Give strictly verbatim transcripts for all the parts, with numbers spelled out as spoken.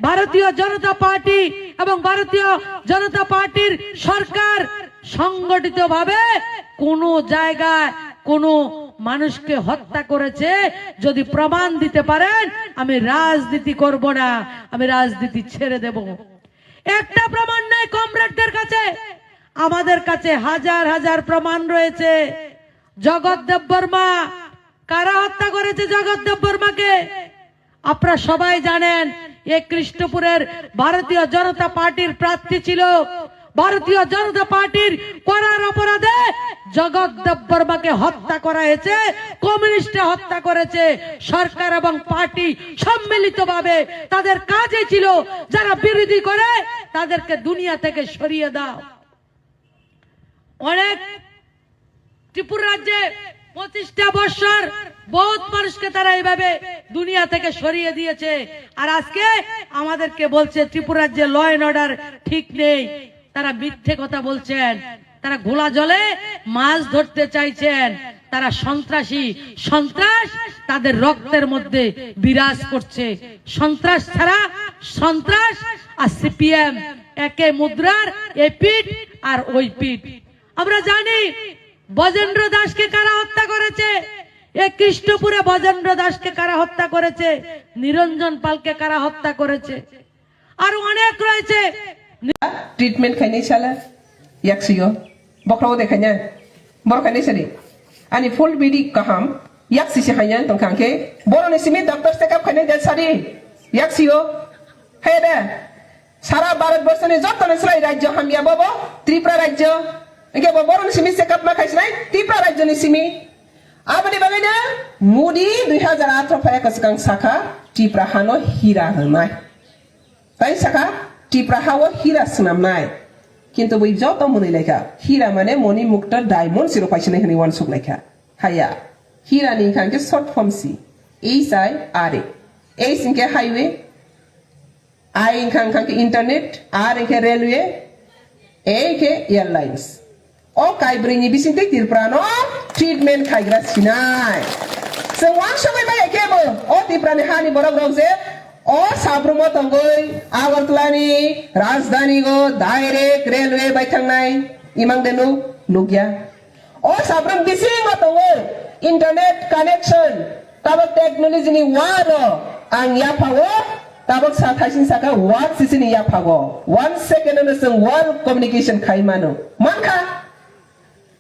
ভারতীয় জনতা পার্টি এবং ভারতীয় জনতা পার্টির সরকার সংগঠিতভাবে কোনো জায়গায় কোনো মানুষকে হত্যা করেছে, যদি প্রমাণ দিতে পারেন, আমি রাজনীতি করব না, আমি রাজনীতি ছেড়ে দেব। একটা প্রমাণ নেই কমরেডদের কাছে, আমাদের কাছে হাজার হাজার প্রমাণ রয়েছে। জগৎ দেববর্মা, কারা হত্যা করেছে জগৎ দেববর্মাকে? আপনারা সবাই জানেন, এ কৃষ্ণপুরের ভারতীয় জনতা পার্টির প্রার্থী ছিল। ভারতীয় জনতা পার্টির করার অপরাধে জগৎ দেববর্মাকে হত্যা করা হয়েছে, কমিউনিস্টরা হত্যা করেছে। সরকার এবং পার্টি সম্মিলিতভাবে তাদের কাজে ছিল, যারা বিরোধী করে তাদেরকে দুনিয়া থেকে সরিয়ে দাও। অনেক ত্রিপুরা রাজ্যে পঁচিশটা বৎসর বহুত মানুষকে তারা এইভাবে দুনিয়া থেকে সরিয়ে দিয়েছে। আর আজকে আমাদেরকে বলছে ত্রিপুরা রাজ্যে ল অ্যান্ড অর্ডার ঠিক নেই। তারা মিথ্যে কথা বলছেন, তারা ঘোলা জলে মাছ ধরতে চাইছেন, তারা সন্ত্রাসী। সন্ত্রাস তাদের রক্তের মধ্যে বিরাজ করছে। সন্ত্রাস ছাড়া সন্ত্রাস আর সিপিএম একে মুদ্রার এ পিঠ আর ওই পিঠ। আমরা জানি ব্রজেন্দ্র দাসকে কারা হত্যা করেছে, এ কৃষ্ণপুরে ব্রজেন্দ্র দাসকে কারা হত্যা করেছে, নিরঞ্জন পালকে কারা হত্যা করেছে, আরো অনেক রয়েছে। Treatment khainai sala yaksio, bokhrago de khaina, bor khainai sari, ani full bidi kaham yaksi se haina tongkha khe, boroni simi doctor check up khainai de sari yaksio. Hai de, sara Bharat borsoni jottoni slai rajyo hamya bobo Tripura rajyo. Hingke bo boroni simi check up ma khaisinai Tripura rajyoni simi. Aboni bagwino Modi dui hajar atharo phaiya kwchwkang sakha Tripura hano hira rwnai. Tai sakha Tripura hao hira swnamnai. Kintu bui joto mwnwi laikha. Hira mane moni mukta diamond siro phaisinai hwnwi uansuk laikha. Haya. Hira ni hwnkha khe short form si. H I R A. H hwnkhe highway. I hwnkha, hwnkha khe internet, R hwnkhe railway, A hwnkhe airlines. O kaibrwi ni bisingtwi Tripura no treatment khaigra sinai. Chwng uansugwi bai khe bo o Tripura ni hani borok rok je o Sabrum o tongwi Agartala ni rajdhani o direct railway bai thangnai imang de nuk nukya. O Sabrum bisingo tongo internet connection, tabok technology ni walo ang yaphago, tabok sa thaising saka wak sisini yaphago. One second no chwng world communication khai mano. Mankha?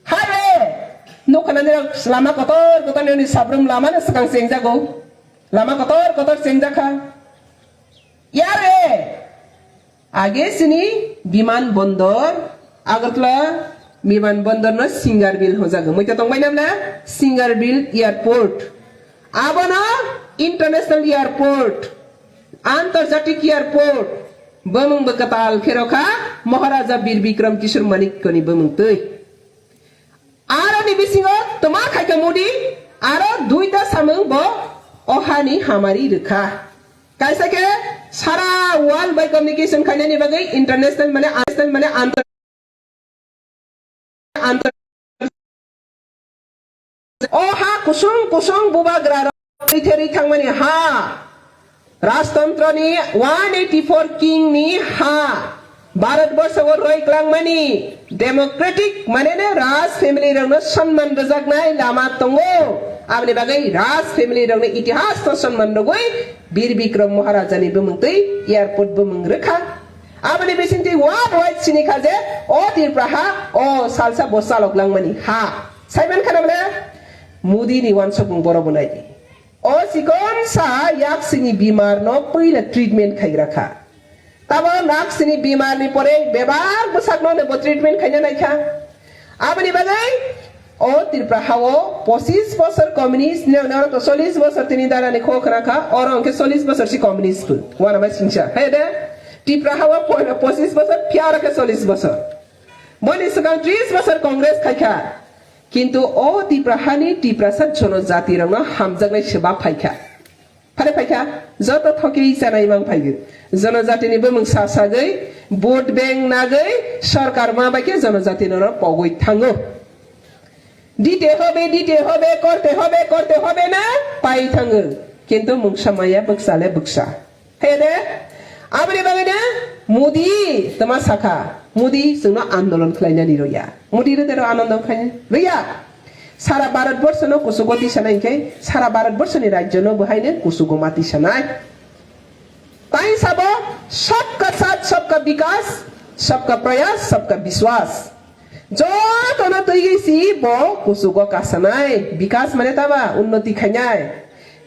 Highway! Nukhanani rok lama kotor kotor ni Sabrum lama no swkang chengjago. Lama kotor kotor chengjakha. Airway! Age sini biman bondor, Agartala biman bondor no Singarbil hojago. Muita tongbai namna Singarbil Airport. Abono International Airport, Antarjatik Airport. Bwmwng bwkatal kherokha Maharaja Bir Bikram Kishore Manikya ni bwmwng twi. Aro ni bisingo toma khaikha Modi, aro duita samung bo o hani hamari rwkha. Kaisa khe sara world bai communication khainani bagwi international mane, international mane antar-, antar-, o ha kusung kusung bubagra rok theri thangmani ha. Rajtantroni one eighty four king ni ha, Bharat borsho o roi klangmani democratic mane no Raj family rokno sonman rwjaknai lama tongo. Aboni bagwi Raj family rokni itihas no sonman rwgwi Bir Bikram Maharaja ni bumung twi airport bumung rwkha. Aboni bisingtwi world wide sini kha je o Tripura ha o salsa bo chalok langmani ha. Saiman khana bole Modi ni wansukmung borok bo nai di. O chikon sa yaksini bimar no puila treatment khaigra kha. Tabo yaksini bimar ni pore bebak bwsak no bo treatment khaina nai kha. Aboni bagwi o Tripura hao pochis bosor communist ni, ni oro to chollish bosor tini dara ni kho khna kha, oro hwnkhe chollish bosor si communist phu. Wana bai singsa. Hai de, Tripura hao po-, pochis bosor, phiya oro khe chollish bosor. Boni swkang tris bosor Congress khai kha. Kintu o Tripura hani Tiprasa jonojati rokno hamjaknai se ba phaikha. Phare phaikha, joto thoki chanai mang phaigo. Jonojati ni bumung sa sagwi, vote bank nagwi, sorkar ma bai khe jonojati no pogwi thango. Dite hobe, dite hobe, korte hobe, korte hobe na pai thango. Kintu mungsa maya bwksa le bwksa. Hede, Ani bagwi no Modi tama sakha, Modi chwngno andolon khlainani rwya. Modi rw tero andolon khlainani rwya. Sara Bharat borsho no kuchugo tisanai hinkhe sara Bharat borsho ni rajyo no bwhaino kuchugo ma tisanai. Tai sabo sabka saath, sabka vikas, sabka prayas, sabka biswas. Jotono twiwi si bo kuchugo kasanai, vikas mane taba unnoti khainai.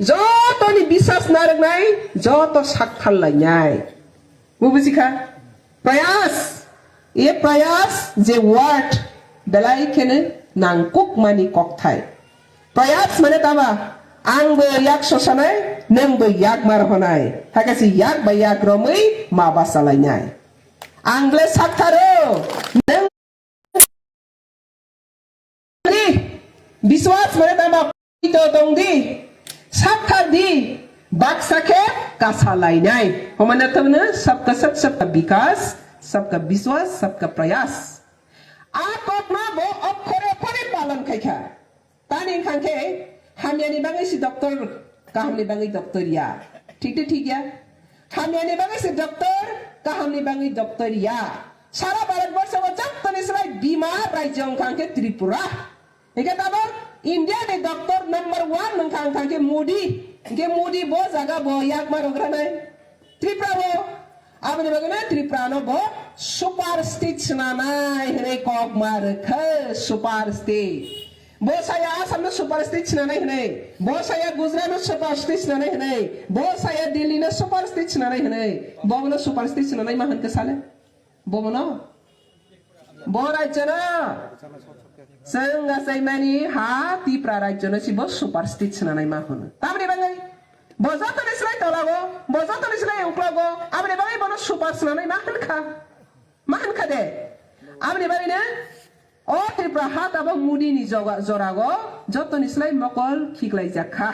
Jotoni biswas narwknai, joto sakthar lainai. Bo buji kha? Prayas. E prayas je word belai kheno nangkukmani kokthai. Prayas mane tama, ang bo yak sosanai, nwng bo yak mar honai. Hakhe se yak bai yak romwi ma bachalainai. Ang ble saktharo, nwng di, biswas mane tama, to tong di, sakthar di, baksa khe kasa lainai. Homana tongno sabka sat, sabka vikas, sabka biswas, sabka prayas. A kokno bo okhore okhore palan khaikha. Tani wngkha khe hamyani bagwi si doctor, kahamni bagwi doctor ya. Thik de thik ya? Hamyani bagwi si doctor, kahamni bagwi doctor ya. Sara Bharat borsho o jottoni slai bima rajyo wngkha khe Tripura. Hingke tabok India ni doctor number one wngkha, wngkha khe Modi. Hingke Modi bo jaga bo yakma rogranai Tripura o. Aboni bagwi no Tripura no bo super state swnanai hinwi kok ma rwkha, super state. Bo saya Assam no super state swnanai hinwi, bo saya Gujarat no super state swnanai hinwi, bo saya Delhi no super state swnanai hinwi, bo no super state swnanai ma hwn khe sale? Bo no? Bo rajyo no? Chwng achaimani ha Tripura rajyo no si bo super state swnanai ma hwn. Tamni bagwi? Bo jotoni slai tolago, bo jotoni slai uklogo, aboni bagwi bono super swnanai ma hwn kha. Ma hwn kha de? Aboni bagwi no o Tripura ha tabok Modi ni joga-, jorago jotoni slai mokol khiklaijak kha.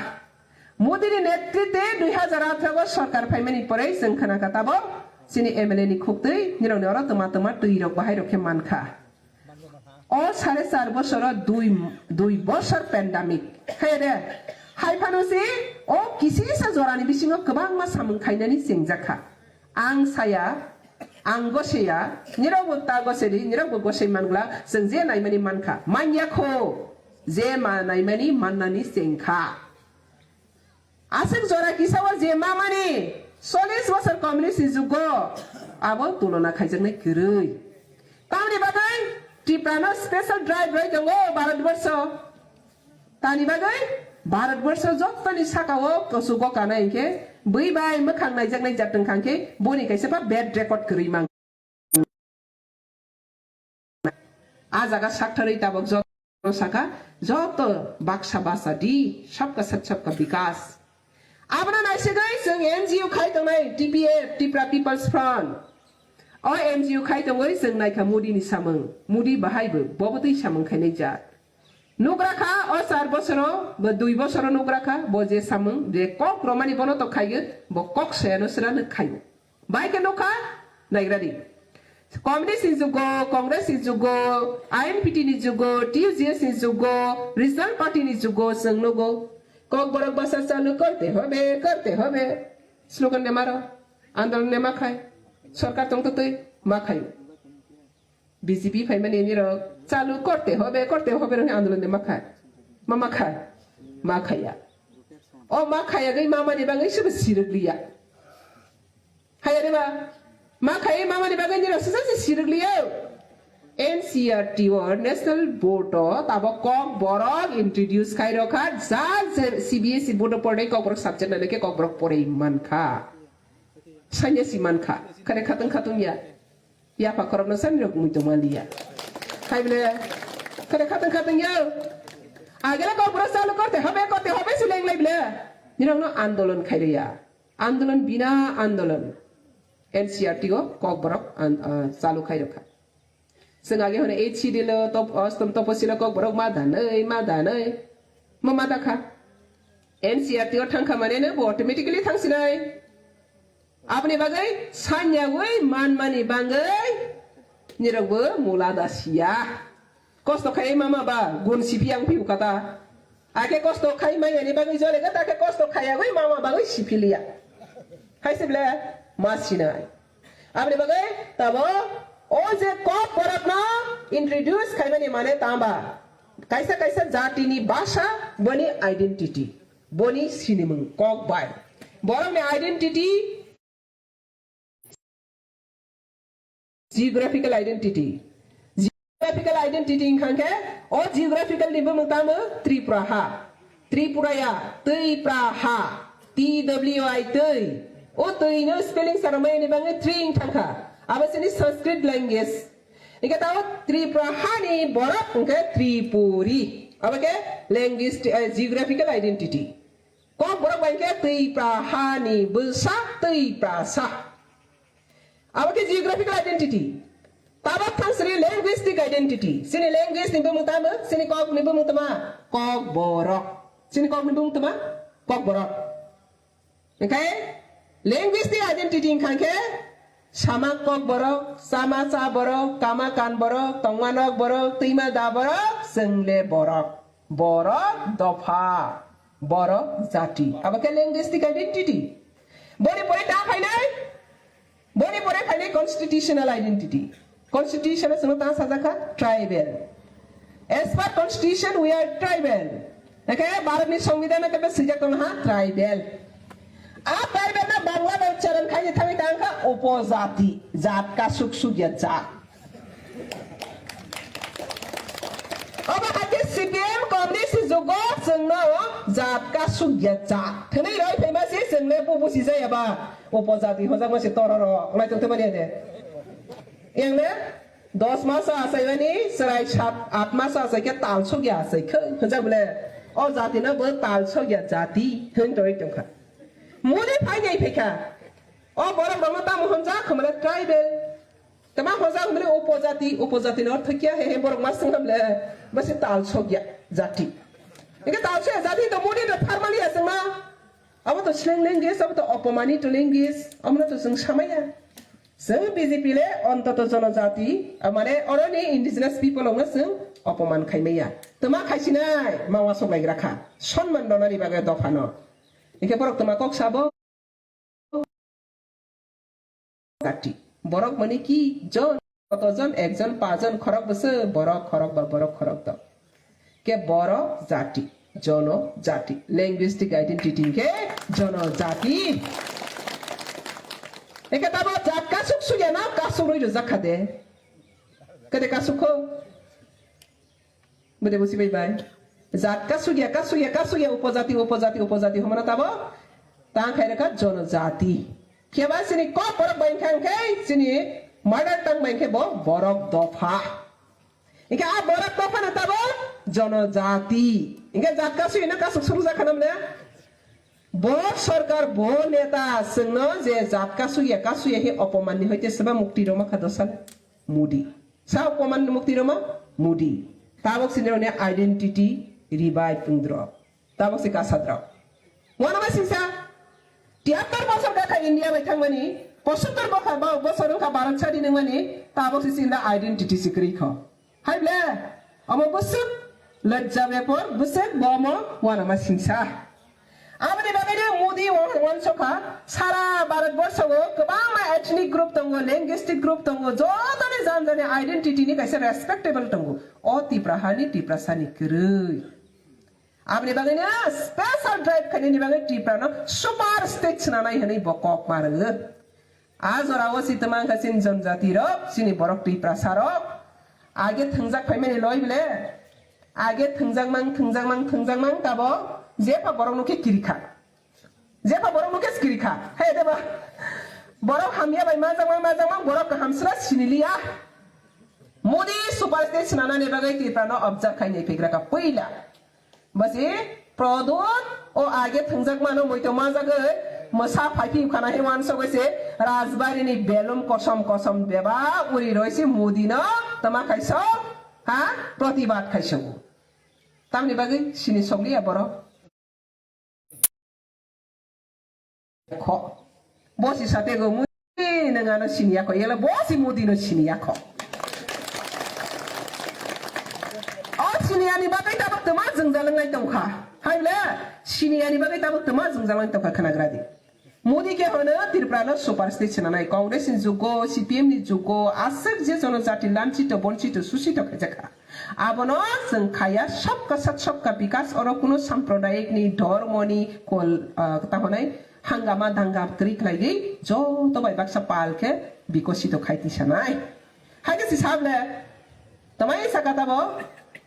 Modi ni netritwe dui hazar atharo o sorkar phaimani pore chwng khna kha tabok chini M L A ni khuktwi nirokni oro twma twma twi rok bahai rok khe man kha. O sare char bosoro dui, dui bosor pandemic. Khe de, hai phano si o kisisa jorani bisingo kwbangma samung khainani chengjak kha. Ang saya, ang goseya, nirok bo ta gosedi, nirok bo gosei mangla, chwng je naimani mankha. Manya kho, je ma naimani mannani chengkha. Aswk jora kisa o je mamani chollish bosor communist ni jugo abo tulona khaijaknai kwrwi. Tamni bagwi Tripura no special drive roi tongo Bharat borsho. Tani bagwi Bharat borsho jottoni saka o kuchugo kanai hinkhe bui bai mwkhang naijaknai jat wngkha hinkhe boni kaisa ba bad record kwrwi mang. A jaga saktharwi tabok joto saka, joto baksa basa di, sabka sat sabka bikas. Abono naisigwi chwng N G O khai tongnai T P F, Tripura People's Front. O N G O khai tongwi chwng naikha Modi ni samung, Modi bahai bo, bobo twi samung khainai jat. Nugra kha o char bosoro, bo dui bosoro nugra kha, bo je samung, je kok romani bono to khaiyo, bo kok sayano srano khaio. Bai khe nukha, naigradi. Communist ni jugo, Congress ni jugo, I N P T ni jugo, T U J S ni jugo, Regional Party ni jugo, chwng nugo. Kokborok basa chalu korte hobe, korte hobe. Slogan ne maro, andolon ne ma khai. Sorkar tong to twi, ma khai. B J P phaimani nirok chalu korte hobe, korte hobe rok andolon ne ma khai. Ma ma khai. Ma khaiya. O ma khaiya gai mamani bagwi sebo sirwk liya. Haya de ba? Ma khai mamani bagwi nirok sasa se sirwk liya. N C E R T o National Board o tabok kokborok introduce khai rokha, ja je C B S E board o pornai kokborok subject nai khe kokborok porwi mankha. Sanya si mankha. Khare khatang khatung ya. Yapha khorokno sani rok mui tongma liya. Hai bile. Khare khatang khatang ya. Agere kokborok chalu korte hobe, korte hobe si lenglai bile. Nirokno andolon khai riya. Andolon bina andolon. N C E R T o kokborok an-, ah, chalu khai rokha. Chwng age hwnwi H C D lo top, ostom toposilo kokborok ma danwi, ma danwi. Ma ma dakha. N C E R T o thangkha mane no bo automatically thangsinai. Aboni bagwi sanyagwi manmani bagwi nirokbo mula da siya. Kosto khai mama ba gun sipi ang piu kata. Ake kosto khai maya ni bagwi jole kata, ake kosto khayagwi mama bagwi sipiliya. Hai se ble ma sinai. Aboni bagwi tamo o je kok borokno introduce khaimani mane tamba kaisa kaisa jatini bhasha, boni identity, boni sinimung kok bai. Borokni identity, geographical identity. Geographical identity wngkha khe o geographical ni bumung tamo Tripura ha. Tripura ya, twi pra ha. T W I twi. O twi no spelling saramai ni bangwi twi wng thangkha. Abo sini Sanskrit language. Hingke tamo Tripura hani borok hingke Tripuri. Abo ke language, eh, geographical identity. Kok borok bai khe twi pra hani bwsa twi pra sa. Abo khe geographical identity. Tabok thang sini linguistic identity. Sini language ni bumung tamo, sini kok ni bumung tama, kok borok. Sini kok ni bumung tama, kok borok. Hingke linguistic identity wngkha khe sama kok borok, sama cha borok, kama kan borok, tongma nok borok, twima da borok, chwngle borok. Borok dopha, borok jati. Abo khe linguistic identity. Boni pore ta phainai? Boni pore phainai constitutional identity. Constitution o chwngno ta sajakha tribal. As per constitution we are tribal. Ekhe Bharat ni Songbidan o kebe swijak tong ha tribal. A tribal na Bangla bai ucharon khaini thangwi ta wngkha upojati, jat kasuk sukya jat. Obo hai khe C P M communist jugo chwngno jat kasuk ya jat. Thwnwi roi phaima se chwngle bubu si jaya ba. Upojati hojak ma se tororo. Nai tong thwmani ade. Yang le dos mas achaimani chwrai sat at mas achai khe tal suk ya achai khe. Hojak bole o jati no bo tal suk ya jati. Hwn toi tong kha. Muni phai nai phai kha. O borok rokno tamo hwnjak khumale tribal. Tama hojak hwnmani upojati, upojati no ortho kya he, he borok ma swngnam le, basi tal sokya jati. Inke tal sokya jati to muni no pharmali aswngma. Abo to slang language, abo to opomani to language, amo to swng samaya. Swng B J P le ontoto jonojati, mane oroni indigenous people ongno swng opoman khaimaya. Tama khaisinai, mawa soklai grakha. Sonman donani bagwi dophano. Inke borok tama kok sabo. Jati. Borok mani ki jon? Koto jon? Ekjon, pajon, khorok bwswk, borok khorok ba borok khorok dok. Ke borok jati, jono jati. Linguistic identity ke jono jati. Eke tabo jat kasuk sugya na kasuk roi rojak kha de. Kede kasuk kho? Bwdhe busi bai bai. Jat kasugya, kasugya, kasugya, upojati, upojati, upojati, homana tabo? Tang khai rwkha jonojati. Khe ba sini kok borok bai wngkha wngkhe sini mother tongue bai wngkhe bo borok dopha. Wngkhe a borok dopha no tabo jonojati. Wngkhe jat kasugya no kasuk suru jakha namle? Bo sorkar, bo neta chwngno je jat kasugya, kasugya he opoman ni hoite seba mukti roma kha dosale? Modi. Sa opoman ni mukti roma? Modi. Tabok sini roni identity revive wngdro. Tabok si kasadro. Wanama singsa, tiyattor bosor gakha India bai thangmani, posottor bokha ba bosor wngkha Bharat sadi nangmani, tabok si sinda identity si kwrwi kho. Hai ble, omo bwswk lajja bepor, bwswk bo omo wanama singsa. Aboni bagwi no Modi wan-, wansokha, sara Bharat borsho o kwbangma ethnic group tongo, linguistic group tongo, jotoni jan jani identity ni kaisa respectable tongo. O Tipra hani, Tiprasa ni kwrwi. Aboni bagwi no special drive khainani bagwi Tipra no super state swnanai hwnwi bo kok ma rwgo. A jora o si twmang kha chini jonjati rok, chini borok Tiprasa rok. Age thwngjak phaimani loi bile. Age thwngjak mang, thwngjak mang, thwngjak mang tabo jepha borok no khe kiri kha. Jepha borok no khe kiri kha. He deba. Borok hamya bai majak mang, majak mang, borok kaham sra sini liya. Modi super state swnanani bagwi Tipra no observe khainai phaikra kha puila. Basi Produt o age thwngjak mano muitu majagwi mwsa phaiphiyukha na he wansugwi se Rajbari ni belum kosom kosom beba uri roi se Modi no tama khaisok ha protibad khaisogo. Tamni bagwi sini sokliya borok. Kho. Bo si sate go mui nang ano siniya kho. Yala bo si Modi no siniya kho. O siniya ni bagwi tabuk tama jwngjal wngnai tongkha. Hai le siniya ni bagwi tabuk tama jwngjal wngnai tongkha khwnagradi. Modi khe hono Tripura no super state swnanai. Congress ni jugo, C P M ni jugo, aswk je jonojati lanchito, bonchito, suchito khaijak kha. Abono chwng khaya, sabka sath sabka bikas, oro kuno sampradayik ni, dhormo ni kol, ah, ta honai hangama dangam kwrwi khlaiwi joto bai baksa pal khe bikosito khai tisanai. Hai khe si sable, tamai saka tabo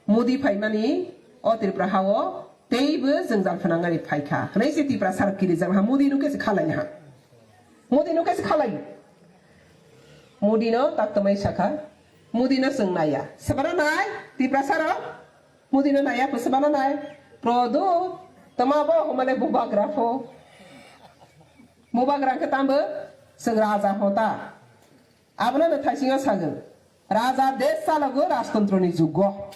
Modi phaimani o Tripura hao teibo jwngjal phnangani phaikha. Hwnwi se Tiprasa rok kirijak ha, Modi no khe se khalai ha. Modi no khe se khalai. Modi no tak tamai sakha. Modi no chwng naiya. Sebana nai, Tiprasa rok? Modi no naiya, sebana nai. Produ, tama bo homale bubagra pho. Bubagra khe tambo chwng raja hota. Abono no thaisingo sagwng. Raja desh chalogo rajtontro ni jugo.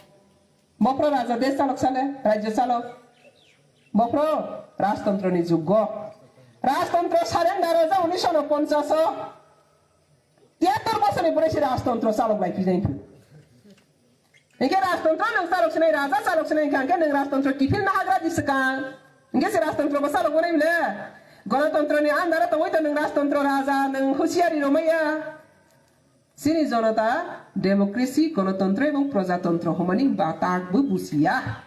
Bophro raja desh chalok sale, rajyo chalok. Bophro rajtontro ni jugo. Rajtontro surrender o ja unisho ponchas o. Tiyattor bosor ni pore se rajtontro chalok lai pijai phu. Hingke rajtontro nwng chalok sinai, raja chalok sinai, hingke nwng rajtontro kiphil nahagra di swkang. Hingke se rajtontro bo chalok wnai bile. Gonotontro ni andaro tongoi to nwng rajtontro raja, nwng husiari romaya. Chini jonota democracy, gonotontro ebong projatontro homani batak bo busiya.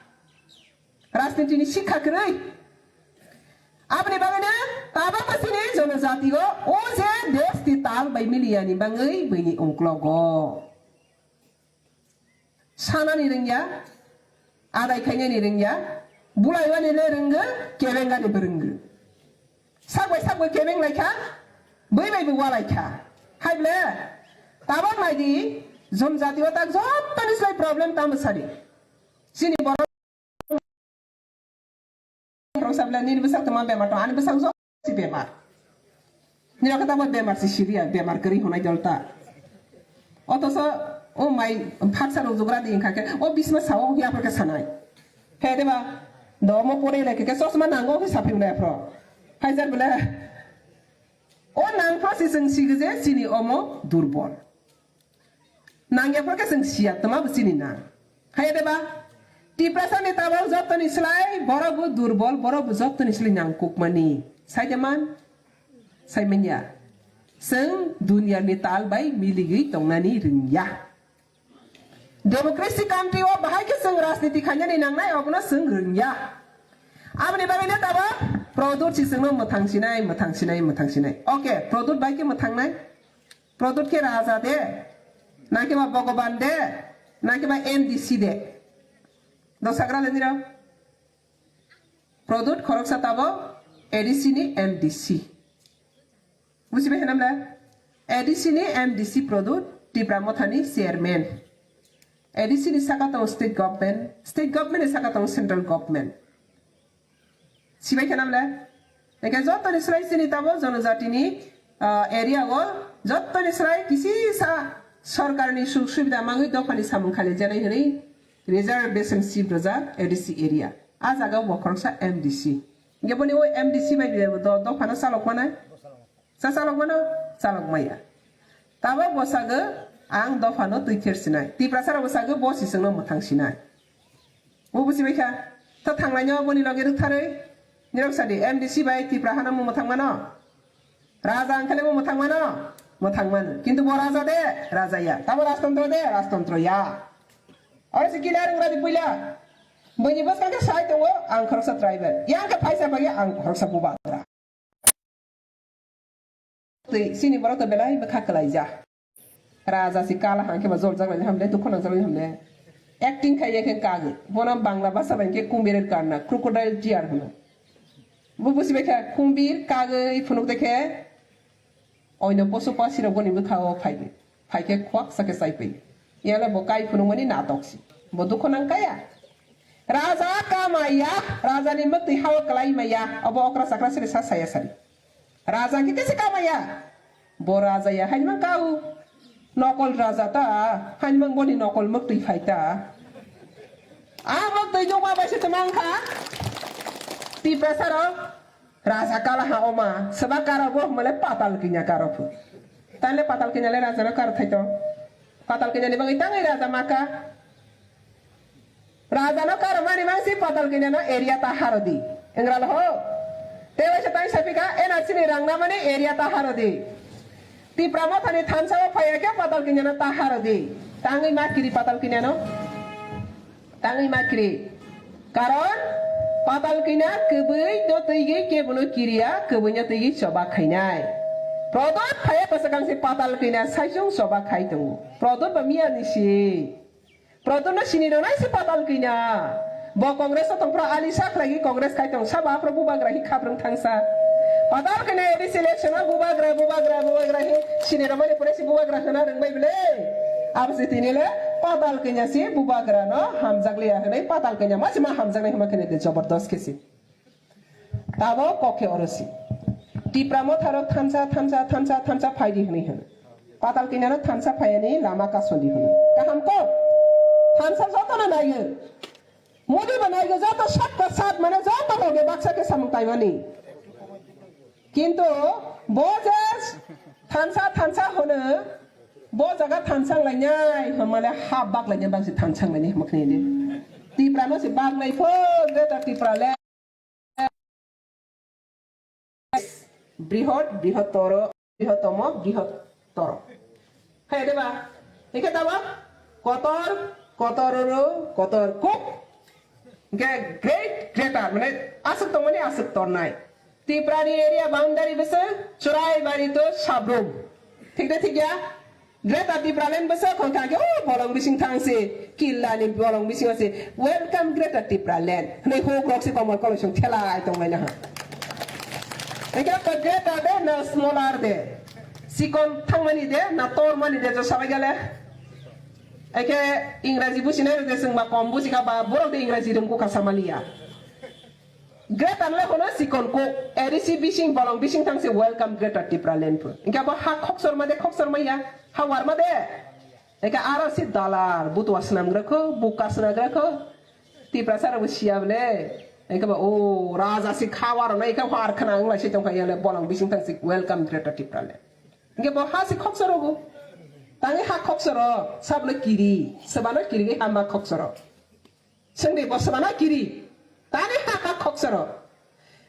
Rajniti ni sikha kwrwi. Aboni bagwino tabok bo chini jonojati o, o je desh ni tal bai miliya ni bagwi buini ungklogo. Sanani rwngya, adai khainani rwngya, bulaiwani le rwngwi, kebengani bo rwngwi. Sak bai sak bai kebeng lai kha, bui bai bo walai kha. Hai ble, tabok nai di, jonojati o tak jottoni slai problem tamo sadi. Chini borok Khoroksa bwle nini bwsak tongma bemar tong, ani bwsak joto si bemar. Nini khe tamo bemar si siriya, bemar kwrwi hwnai dol ta. Otoso o mai phaksa rok jugra di wngkha khe, o bisma sao hwnwi aphor khe sanai. He de ba, do omo pore le khe chosma nango hwnwi saphai wnai aphro. Haijar bwle. O nangphro si chwng sigi je chini omo durbol. Nangya phano khe chwng siya, tma bo chini na. Haiya de ba? Tiprasa ni tabok jottoni slai, borok bo durbol, borok bo jottoni slai nangkukmani. Sai de man? Sai manya. Chwng dunia ni tal bai miligwi tongnani rwngya. Democracy country o bahai khe chwng rajniti khainani nangnai, obono chwng rwngya. Aboni bagwi no tabok Produt si chwngno mwthang sinai, mwthang sinai, mwthang sinai. Okay, Produt bai khe mwthangnai? Produt khe raja de, na khe ba Bhogoban de, na khe ba M D C de? Dosagra le nirok. Produt khoroksa tabok A D C ni M D C. Bujibai hwnam le? A D C ni M D C Produt Tipra Motha ni chairman. A D C ni saka tongo state government, state government ni saka tongo central government. Sibai khe namle? Eke jottoni srai chini tabo jonojatini, ah, area o jottoni srai kisisa sorkarni suk subida mangwi dophani samung khalijanai hwnwi reservation seat rwjak A D C area. A jaga o bo khoroksa M D C. Hingke boni o M D C bai bo do-, dophano chalok manai? Sa chalok mano? Chalok maya. Tabok bo sagwi ang dophano twi ther sinai. Tiprasa rok bo sagwi bo sisingno mwthang sinai. Bo busi bai kha. Ta thanglai no boni loge rwktharwi. Nirok sadi M D C bai Tipra hano mo mwthang mano? Raja ang khe le mo mwthang mano? Mwthang mano. Kintu bo raja de, raja ya. Tamo rajtontro de, rajtontro ya. Oro se kila rwng radi puila. Bini bwskang khe sai tongo ang khoroksa tribal. Yang khe phaisa bagwi ang khoroksa bubagra. Twi, chini borok to belai bwkha kwlaijak. Raja si kala hangkhe ba joljak lai hamle, dukhu nangjak lai hamle. Acting khai ya khe kagwi. Bono Bangla bhasha bai khe kumbir karna, crocodile tear hwno. Bo busi bai kha kumbir kagwi phunuk de khe oino posu pasi rok boni bwkha o phai. Phaikhe khwak sakhe chaipai. Yale bo kai phunukmani natok si. Bo dukhu nang kaya. Raja kamaya, raja ni mwktwi hao kwlai maya. Obo okra chakra sini sa saya sari. Raja khe kesi kamaya. Bo raja ya hainmang kau. Nokol raja ta, hainmang boni nokol mwktwi phai ta. A mwktwi jokma bai se twmang kha. Tiprasa rok. Raja kala ha oma, seba karo bo male patal kinya karo phu. Tale patal kinya le raja no karo thaito. Patal kinya ni bagwi tangai raja maka. Raja no karo mani mangsi patal kinya no area ta harodi. Engra lo ho. Tewaisa tang sapika N R C ni rang namani area ta haro di. Tipra Motha ni thansa o phaiya khe Patal Kanya no ta haro di. Tangwi ma kiri Patal Kanya no. Tangwi ma kiri. Karon Patal Kanya kwbwi no twiwi kebono kiriya, kwbwi no twiwi choba khainai. Prodot phaiya bwswkang se Patal Kanya saisung choba khai tongo. Prodot ba miya ni si. Prodot no sini rwnai se Patal Kanya. Bo Congress o tongphra ali sa khlai Congress khai tong saba phra bubagra hi khabrang thangsa. Patal Kanya A D C election o bubagra, bubagra, bubagra hi sini rwnai pore se bubagra hwna rwngbai bwle. Abo se tini le Patal Kanya se bubagra no hamjak liya hwnwi Patal Kanya ma se ma hamjaknai hwnma khene de jabardast khe se. Tabo kok khe oro si. Tipra Motha rok thansa, thansa, thansa, thansa phai di hwnwi hwn. Patal Kanya no thansa phai ani lama kason di hwn. Kaham kok. Thansa joto no naiyo. Modi bo naiyo joto sabka sat mane joto loge baksa khe samung taimani. Kintu bo je thansa, thansa hwn, bo jaga thansa lainai hwn mane ha bak lainai bangsi thansa lainai hwn khne de. Tipra no si bak nai pho, Greater Tipra le. Brihot, brihotoro, brihottomo, brihottor. Hai de ba? Ike tabo? Kotor, kotororo, kotor kuk. Ge-, great, greater, mane aswk tongmani aswk tornai. Tipra ni area boundary bese Churaibari to Sabrum. Thik de thik ya? Greater Tipraland bwsa khon kha khe, o bolong bising thang se, killa ni bolong bising se, "Welcome Greater Tipraland" hwnwi huk rok se komor koloi song thelai tong lai na ha. Engkhe ba greater de na smaller de, sikon thangmani de na tormani de jo sabai gale. Engkhe Ingraji businai rok de chwng ba kom buji kha ba borok de Ingraji rwng kha samaliya. Greater le hono sikon ko, A D C bising bolong bising thang se welcome Greater Tipraland pho. Engke abo ha khokchor ma de, khokchor ma ya, ha war ma de. Engke aro si dalar, butwa swnam gra kho, buka swnam gra kho. Tiprasa rok bo siya bole. Engke ba, o, raja si kha war na, engke war khna ang lai se tong kha ya le, bolong bising thang se welcome Greater Tipraland. Engke bo ha si khokchor go. Tangi ha khokchor, sab le kiri, sebano kiri ge hamba khokchor. Sengdi bo sebana kiri. Tani ha ha khokchoro.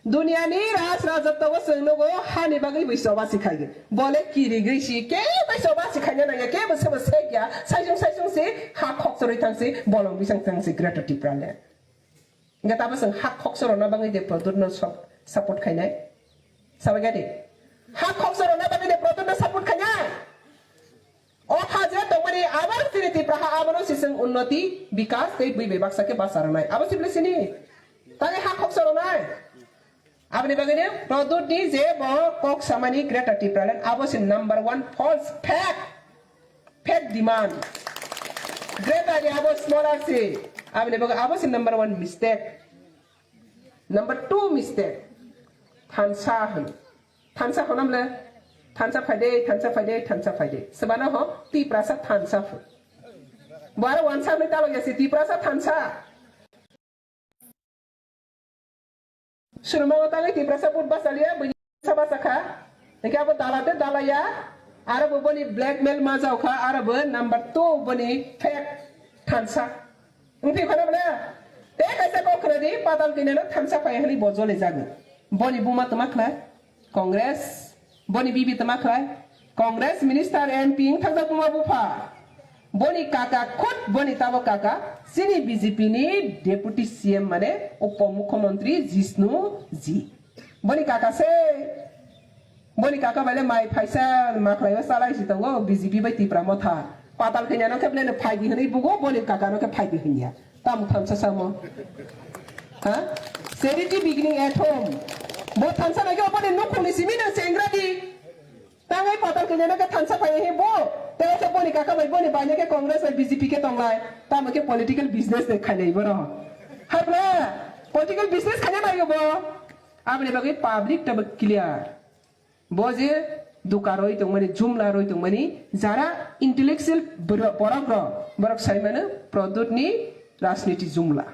Duniani raj rajotwo o chwng nugo hani bagwi bai choba si khaigwi. Bole kiri gwi si ke bai choba si khaina nangya ke bo sebo sekya. Saisung saisung si ha khokchorwi thang si bolong bisang thang si Greater Tipraland. Nga tabo chwng ha khokchoro na bagwi de Prodot no sop-, support khainai. Sabai gadi. Ha khokchoro na bagwi de Prodot no support khainai. O ha je tongmani abo chini Tipra ha abono sising unnoti, bikas tei bui bai baksa khe basa rwnai. Abo sibli sini. Tani ha khoksa rwnai. Aboni bagwi ni Prodot ni je bo kok samani Greater Tipraland abo si number one false, fake, fake demand. Greater ni abo smaller si. Aboni bagwi abo si number one mistake. Number two mistake. Thansa hwn. Thansa honam le, thansa phaide, thansa phaide, thansa phaide. Sebana ho, Tiprasa thansa pho. Bo aro wansa hwnwi talo yasi, Tiprasa thansa. Surumango tangwi Tiprasa put basaliya, bini sa basa kha. Engke abo dalate dalaya, aro bo boni blackmail ma jao kha, aro bo number two boni fake thansa. Wngphi phano bwle? Tei kaisa kok khna di, Patal Kanya no thansa phai hwnwi bo jole jago. Boni buma tma khlai? Congress. Boni bibi tma khlai? Congress minister M P wngthakjak buma bupha. Boni kaka khud boni tabo kaka chini B J P ni deputy C M mane upo mukhyamantri Jishnu ji. Boni kaka se, boni kaka bai le mai phaisa ma khlai o chalai si tongo B J P bai Tipra Motha. Patal Kanya no khe bwle no phaidi hwnwi bugo, boni kaka no khe phaidi hwnya. Tamo thansa samo. Ha? Charity beginning at home. Bo thansa nai khe boni nukhung ni simi no chengra di. Tangwi Patal Kanya no khe thansa phai hi bo. Tei se boni kaka bai boni bai no khe Congress bai B J P khe tonglai. Tamo khe political business de khainai boro. Habla political business khaina nai bo. Aboni bagwi public tabo clear. Bo je duka roi tongmani, jumla roi tongmani, jara intellectual boro-, borok rok, borok sai mano Prodot ni rajniti jumla.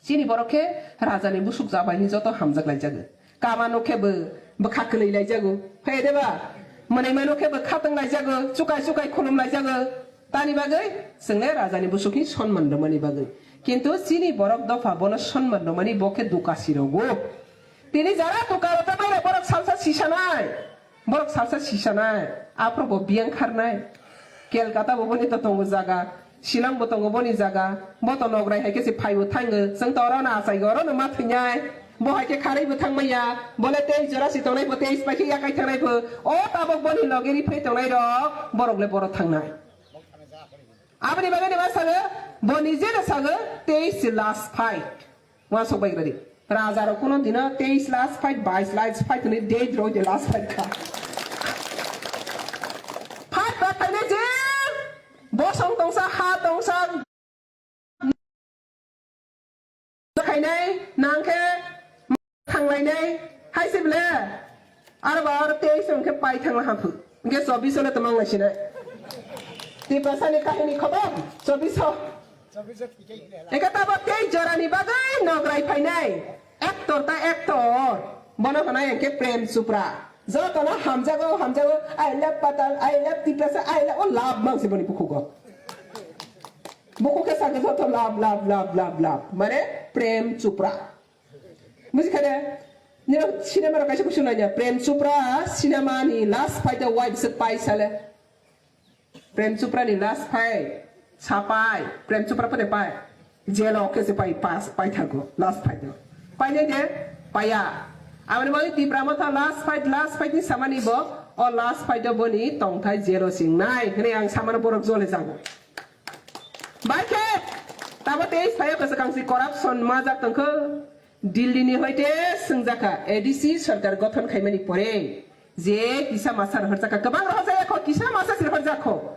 Chini borok khe raja ni busuk jabai ni joto hamjak lai jago. Kama no khe bo bwkha kwlwi lai jago. Phai de ba? Mwnwi mano khe bo khatang lai jago, chukai chukai khulum lai jago. Tani bagwi chwng le raja ni busuk ni sonman rwmani bagwi. Kintu chini borok dopha bono sonman rwmani bo khe duka si rogo. Tini jara tukaro ta maira borok salsa sisanai. Borok salsa sisanai. Aphuru bo biyang kharnai. Kolkata bo boni to tongo jaga. Shillong bo tongo boni jaga. Bo to nograi hai khe se phaibo thango. Chwng to oro no achaigo, oro no ma thwinai. Bo hai khe kharwi bo thangmaya. Bole tei jora si tongnai bo tei pai khe yakai thangnai bo. O tabok boni loge ri phai tongnai rok. Borok le boro thangnai. Aboni bagwi ni ma sago. Bo nije no sago. Tei si last fight. Uansuk bai gradi. Raja rok kuno dino teis last fight, bais last fight ni date roi de last fight kha. Fight ba thaine je bosong tongsa, ha tongsa, khainai, nangkhe, thanglainai, hai se bile. Aro ba aro teis hwnkhe pai thangla haphu. Hwnkhe chobbish le twmang lai sinai. Tiprasani kahini khobor chobbish. Eka tabo tei jorani bagwi nograi phainai. Actor ta actor. Bono hwnai hwnkhe Prem Chopra. Jotono hamjago, hamjago. I love Patal, I love Tiprasa, I love, o love mangsi boni bukhugo. Bukhuk khe sakhe joto love, love, love, love, love. Mane Prem Chopra. Buji kha de? Nino cinema rok kaisa kuchuk nai ya. Prem Chopra cinema ni last fight o wai bwswk pai sale. Prem Chopra ni last fight sa pai. Prem Chopra pore pai. Jail o khe se pai pass pai thago last fight o. Pai nai de? Paiya. Aboni bagwi Tipra Motha last fight, last fight ni samani bo. O last fight o boni tongthai jail o sing nai. Hwnwi ang samano borok jole jago. Bai khe tabo tei phaio kwchwkangsi corruption majak tongkho. Delhi ni hoite swngjak kha, A D C sarkar gothon khaimani pore je kisa masa rohorjak kha, kwbang rohorjak ya kho, kisa masa se rohorjak kho.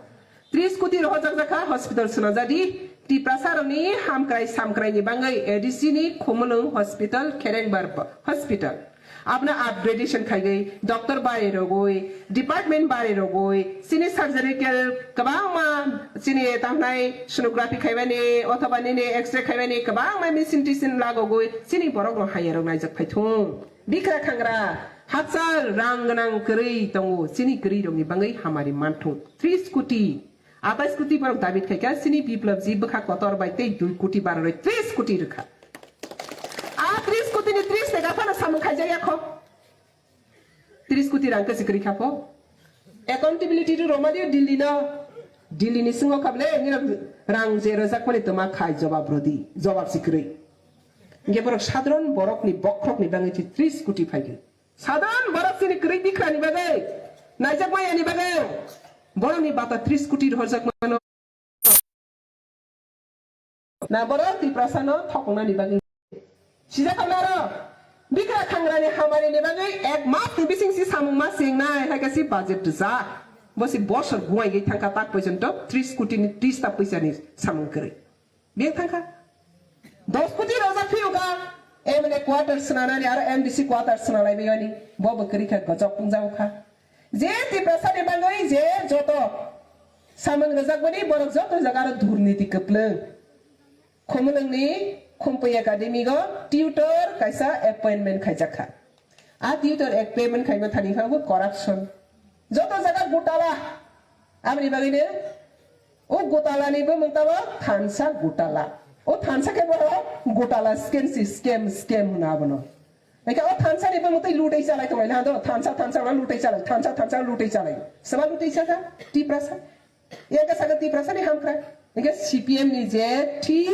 Tris koti rohorjak jak kha, hospital swnajadi. Tiprasa rokni hamkrai samkrai ni bangwi A D C ni Khumulwng hospital, Kherengbar hospital. Abno upgradation khaigwi, doctor bari rogwi, department bari rogwi, chini surgical kwbangma chini tamhnai sonography khaibani, othoba nini X-ray khaibani, kwbangma machine tisin lagogwi, chini borok rok hamya rok naijak phaithung. Bikra khangra, hachal rang gwnang kwrwi tongo, chini kwrwi rokni bangwi hamari manthung. Tris koti, atais koti borok dabi khaikha, chini Biplab ji bwkha kotor bai tei dui koti baroroi tris koti rwkha. A tris koti ni tris teka phano samung khaijak ya kho. Tris koti rang kwsi kwrwi kha pho. Accountability rw rwma diyo Delhi no. Delhi ni singo kha bole nini rang je rwjak mani toma khai jobab rwdi. Jobab si kwrwi. Hingke borok sadharon borok ni bokhorok ni bangwi si tris koti phaikhe. Sadharon borok chini kwrwi bikra ni bagwi. Naijak maya ni bagwi. Borok ni bata tris koti rohorjak mano. Na borok Tiprasa no thokna ni bagwi. Sijak naro. Bikra khangra ni hamari ni bagwi ek mas ni bising si samung ma sing nai hai ka si budget rwjak. Bo si bosor guai gwi thangka tak porjonto tris koti ni tris ta puisa ni samung kwrwi. Biyang thangka. Dos koti rwjak phiyo ka M L A quarter swnanani aro M D C quarter swnalai bayani. Bo bo kwrwi kha gojok pungjao kha. Je Tiprasa ni bagwi je joto samung rwjak bani borok joto jaga aro durniti kwplwng. Khumulwngni Khumpui Academy go tutor kaisa appointment khaijak kha. A tutor appointment khaima thani kha bo corruption. Joto jaga gotala. Aboni bagwino o gotala ni bumung tamo thansa gotala. O thansa khe bo gotala scam si scam scam hwna abono. Hingke o thansa ni bumung tei lutei chalai tongo, hado thansa thansa no lutei chalai, thansa thansa lutei chalai. Sama lutei chaka? Tiprasa. Yang ka saka Tiprasa ni hamkra. Hingke C P M ni je thi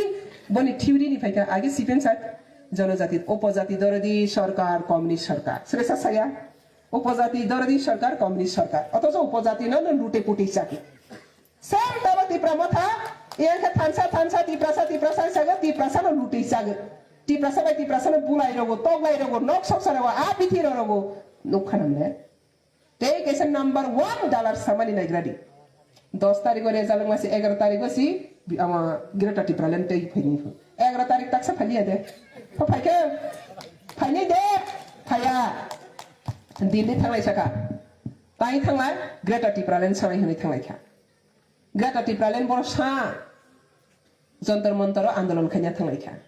boni theory ni phaikha, age C P M sak jonojati, upojati dorodi sorkar, communist sorkar. Sre sa saya. Upojati dorodi sorkar, communist sorkar. Otocho upojati no no lutei putei chaki. Sem tabo Tipra Motha, yang khe thansa thansa Tiprasa Tiprasa sago, Tiprasa no lutei sago. Tiprasa bai Tiprasa no bulai rogo, toglai rogo, nok soksa rogo, a bithi rogo, nukha namle. Tei kaisa number one dalar samani naigradi. Dos tarikh o result wngma se egaroh tarikh o si ama Greater Tipraland tei phaini pho. Egaroh tarikh taksa phaliya de. Pho phaikhe? Phaini de. Phaya. Delhi thanglai saka. Tai thanglai Greater Tipraland sanai hwnwi thanglai kha. Greater Tipraland borok sa Jontor Montor o andolon khaina thanglai kha.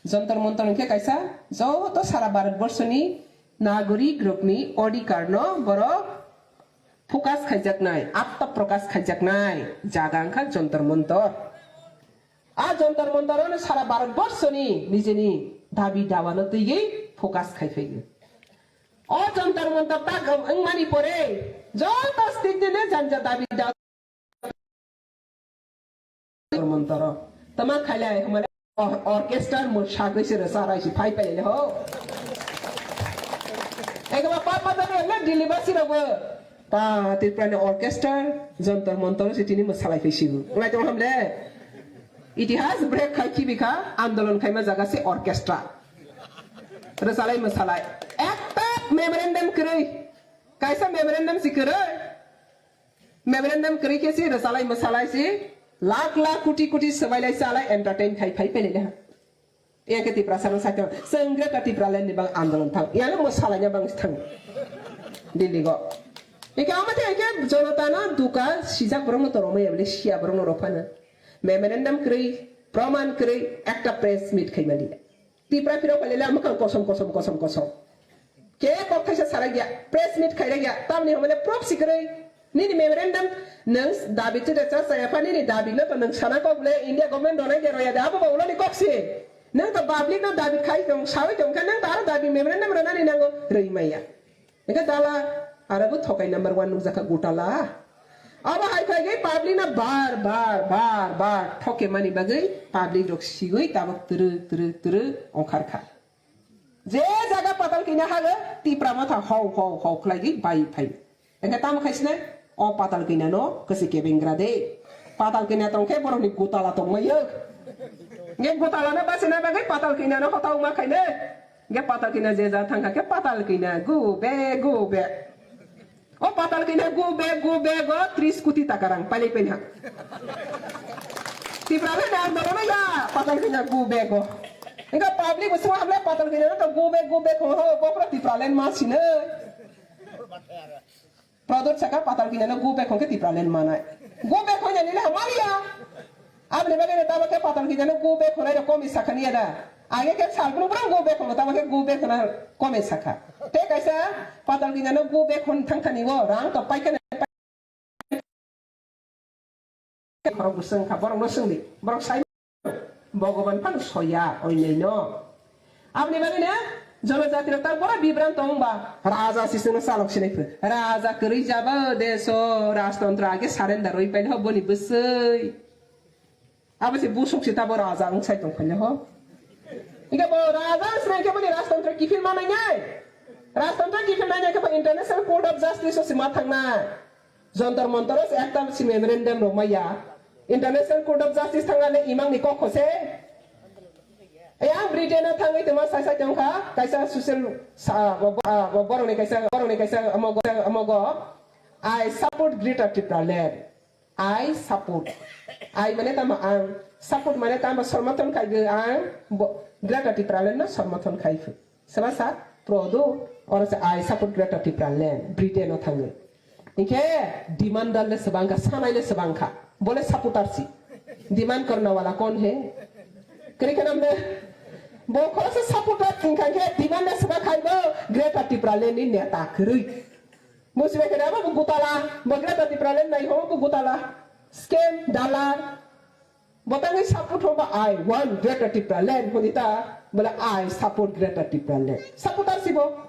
Jontor Montor hwnkhe kaisa joto sara Bharat borsoni nagorik rokni odhikar no borok focus khaijaknai, atma prokash khaijaknai jaga wngkha Jontor Montor. A Jontor Montor ano sara Bharat borsoni nijeni dabi dawa no twiwi focus khai phaigo. O Jantar Mantar tak wngmani pore joto state ni janja dabi da Jantar Mantar o tama khailai hwnmale or-, orchestra mo sagwi se rwcha rai si phai phai le ho. Ego ba pa pa da le Delhi basi rok bo ta Tripura ni orchestra Jantar Mantar si tini mo salai phai sigo. Ngai tong hamle. Itihas break khai khibi kha, andolon khaima jaga se orchestra. Rwchalai mwsalai. Ekta memorandum kwrwi. Kaisa memorandum si kwrwi. Memorandum kwrwi khe si rwchalai mwsalai si lakh lakh koti koti swbailai chalai entertain khai phai phai le. Yang khe Tiprasa no sakhe chwng Greater Tipraland ni bang andolon thang. Yang mwsalaina bang thang. Delhi go. Eke ama the eke jonota no duka sijak borok no toromai ya bole sia borok no rophana. Memorandum kwrwi, praman kwrwi, ekta press meet khai mali. Tipra phirok khailele mwkhang kosom, kosom, kosom, kosom. Ke kok thaisa sarai ya, press meet khai ya, tamni hwnmale proof si kwrwi. Nini memorandum nwng dabi twi rwcha chaya pha, nini dabi no to nwng sana kok le India government ronai de roya de, abo ba uloni kok si. Nwng to public no dabi khai tong, sawi tong khe nwng to aro dabi memorandum rwnani nango, rwi maya. Hingke dala, aro bo thokai number one nukjakha gotala. Abo hai khlai khe public no bar, bar, bar, bar thoke mani bagwi public rok sigwi tabuk twrwk, twrwk, twrwk ongkhar kha. Je jaga patal kina hago, Tipra motha hau, hau, hau khlai gwi bai phai. Hingke tamo khai sinai, o patal kina no kwchwi kebengra de. Patal kina tong khe borok ni gotala tong mai yo. Nge gotala no bachina bagwi patal kina no hotau ma khai ne. Hingke patal kina je ja thang kha khe patal kina gu be gu be. O patal kina gu be gu be go tris koti taka rang pailai paina. Tipra le na dolo na ya patal kina gu be go. Hingke public bo sima hamle patal kina no to gu be gu be ko ho bokra Tipra le ma sine. Prodot saka patal kina no gu be ko ke Tipra le manai. Gu be ko ya ni le ha mali ya. Aboni bagwi no tamo khe patal kina no gu be khonai rok komi sakha ni ya da. Age khe sal brum brum gu be khono tamo khe gu be khona komi sakha. Te kaisa patal kina no gu be khon thang thani o rang to pai khe khorok bo swng kha borok no swng di. Borok sai Bhogoban phano soya oinai no. Aboni bagwi no jonojati rok ta bora bibran tong ba raja si swngno chalok sinai phru. Raja kwrwi jaba deso rajtantro age surrender oi pai no boni bwswi. Abo se busuk se tabo raja wng sai tong phai ho. Hingke bo raja wng sinai khe boni rajtantro kiphil manai nai. Rajtantro kiphil nai nai khe bo International Court of Justice o se ma thang nai. Jontor Montor o se ekta se memorandum rw maya. International Court of Justice thang nai imang ni kok kho se. Yang Britain o thangwi tongma sai sai tong kha kaisa social sa-, bo-, bo-, borok ni kaisa, borok ni kaisa omo go, omo go. I support Greater Tipraland. I support. I mane tamo ang. Support mane tamo somorthon khaigwi ang bo-, Greater Tipraland no somorthon khai phu. Seba sa prodo oro se I support Greater Tipraland. Britain o thangwi. Hinkhe demand le sebangkha, sanai le sebangkha. Bole supporter si. Demand karne wala kon he? Kri khe namne? Bo khoroksa supporter hinkha khe demand le sebang khai bo Greater Tipraland ni neta kwrwi. Bo sibai khe abo bo gutala, bo Greater Tipraland nai ho bo gutala. Scam, dalar. Bo tangwi support hwnba I want Greater Tipraland hwnwi ta, bole I support Greater Tipraland. Supporter si bo.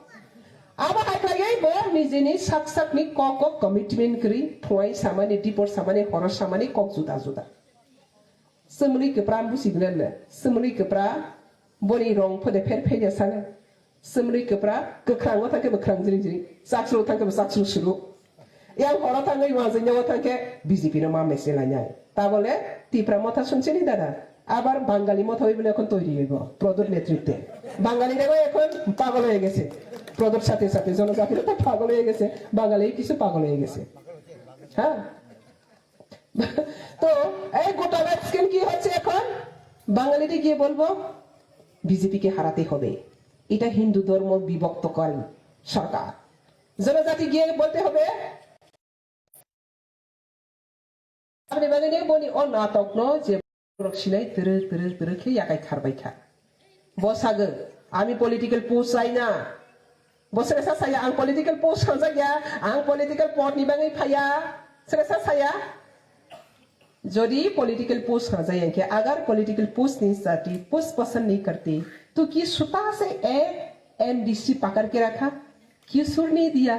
Abo hai khlaiwi bo nijini sak sakni kok kok commitment kwrwi, phuai samani, dipor samani, horo samani, kok juda juda. Chumli kwpra busi gwnanle, chumli kwpra boni rong phode pher pher ya sana. Chumli kwpra, kwkhwrang o thangkhe bo kwkhwrang jring jring, chakchru thangkhe bo chakchru suru. Yang horo thangwi wanjwi nyago thangkhe B J P no ma mese lainai. Tabole Tipra motha sumsini dada. Abar Bangali motha oi bole ekhon toiri oibo, Prodot netritwe. Bangali rego ekhon pagol oye gese. Prodot sathe sathe jonojati rok pagol oye gese. Bangali kisu pagol oye gese. Ha? তো এই গোটালা স্কিম কি হচ্ছে এখন? বাঙালিরা গিয়ে বলবো বিজেপিকে হারাতে হবে, এটা হিন্দু ধর্ম বিভক্তকারী সরকার। জনজাতি গিয়ে বলতে হবে। Aboni bagwi ni boni o natok no je borok sinai twrwk twrwk twrwk khe yakai kharbai kha. Bo sagwi, "Ami political post chai na." Bo sere sa saya, "Ang political post sanjak ya, ang political pod ni bagwi phaiya." Sere sa saya. Jodi political post sanjak ya khe, agar political post ni jati post pasan nahi karte, to ki suta se ek M D C pakar ke rakha? क्यों सुर नहीं दिया?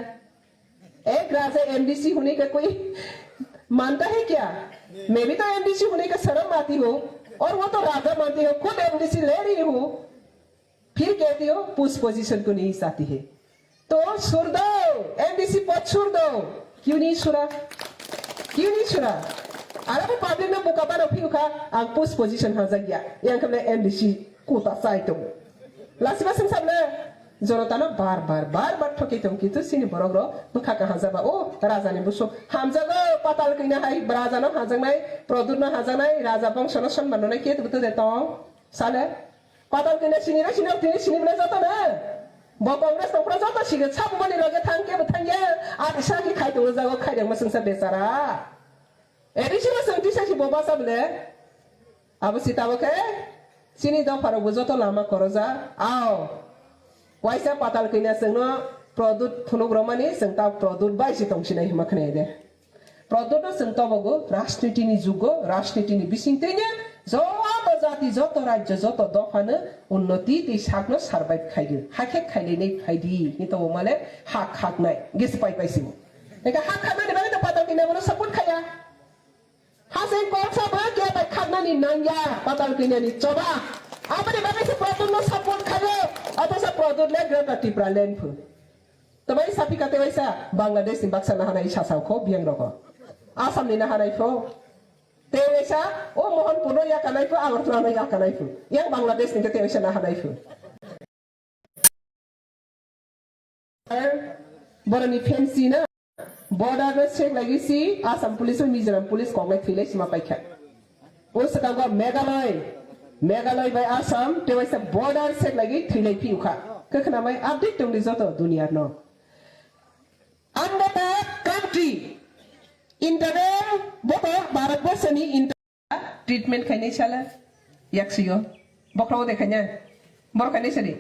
एक राजा एमडीसी होने का कोई मानता है क्या? मैं भी तो एमडीसी होने का शर्म आती हो, और वो तो राजा मानते हो, खुद एमडीसी ले रही हो, फिर कहती हो पुश पोजीशन को नहीं चाहती है। तो सुर दो, एमडीसी पद सुर दो। क्यों नहीं सुरा? क्यों नहीं सुरा? Arabo public no buka bano phiu kha, ang push position hajak ya. Yang khamle MDC kota chai tongo. Lasiba sung sabna jonota no bar bar bar bar thoki tong, kintu sini borok rok bwkha kaham jaba. O raja ni busuk hamjago, patal kina hai raja no hajaknai, Produt no hajaknai, raja bongso no sonman rwnai, ke tu de tong sale. Patal kina sini re sini, tini sini bwle joto na. Bo Congress tongphra joto sige, sabo boni loge thang, kebo thang ya. Ati saki khai tongo jago, khai rang masung sa bechara. Eri sima sung tisa si bo basa bwle. Abo si tabo khe, sini dopha rok bo joto lama koroja. Ao. Waisa patal kina sung no Produt phunuk romani, sung ta Produt bai si tong sinai hima khne de. Prodotno chwng tobogo rajnitini jugo, rajnitini bisingtwino joto jati, joto rajyo, joto dophano unnoti tei sakno survive khaidi, hakhe khailainai phaidi, hinwi tongo male hak haknai, gesi pai pai simo. Eka hak haknani bagwi to patal kina bono support khaya. Hasing kok sabo khe bai khaknani nangya, patal kinani choba. Aboni bagwi se Prodotno support khayo, obosa Prodot le Greater Tipraland phu. Tamai sapika tewaisa Bangladesh ni baksa nahanai sasao kho biyang roko. Assam ni nahanai pho. Tewaisa o Mohanpur no yakanai pho, Agartala no yakanai pho. Yang Bangladesh ni tewaisa nahanai pho. Boroni fancy na. Border no check lagi si Assam police o Mizoram police kok lai thwi lai sima paikha. O swkango Meghalaya, Meghalaya bai Assam, tewaisa border set lagi thwilai phiukha. Kwkhna mai update tongdi joto duniyarno. Under the country, internal boto Bharat Borsoni inter-, treatment khainai sala yaksio. Bokhro de khaina. Bor khainai sadi.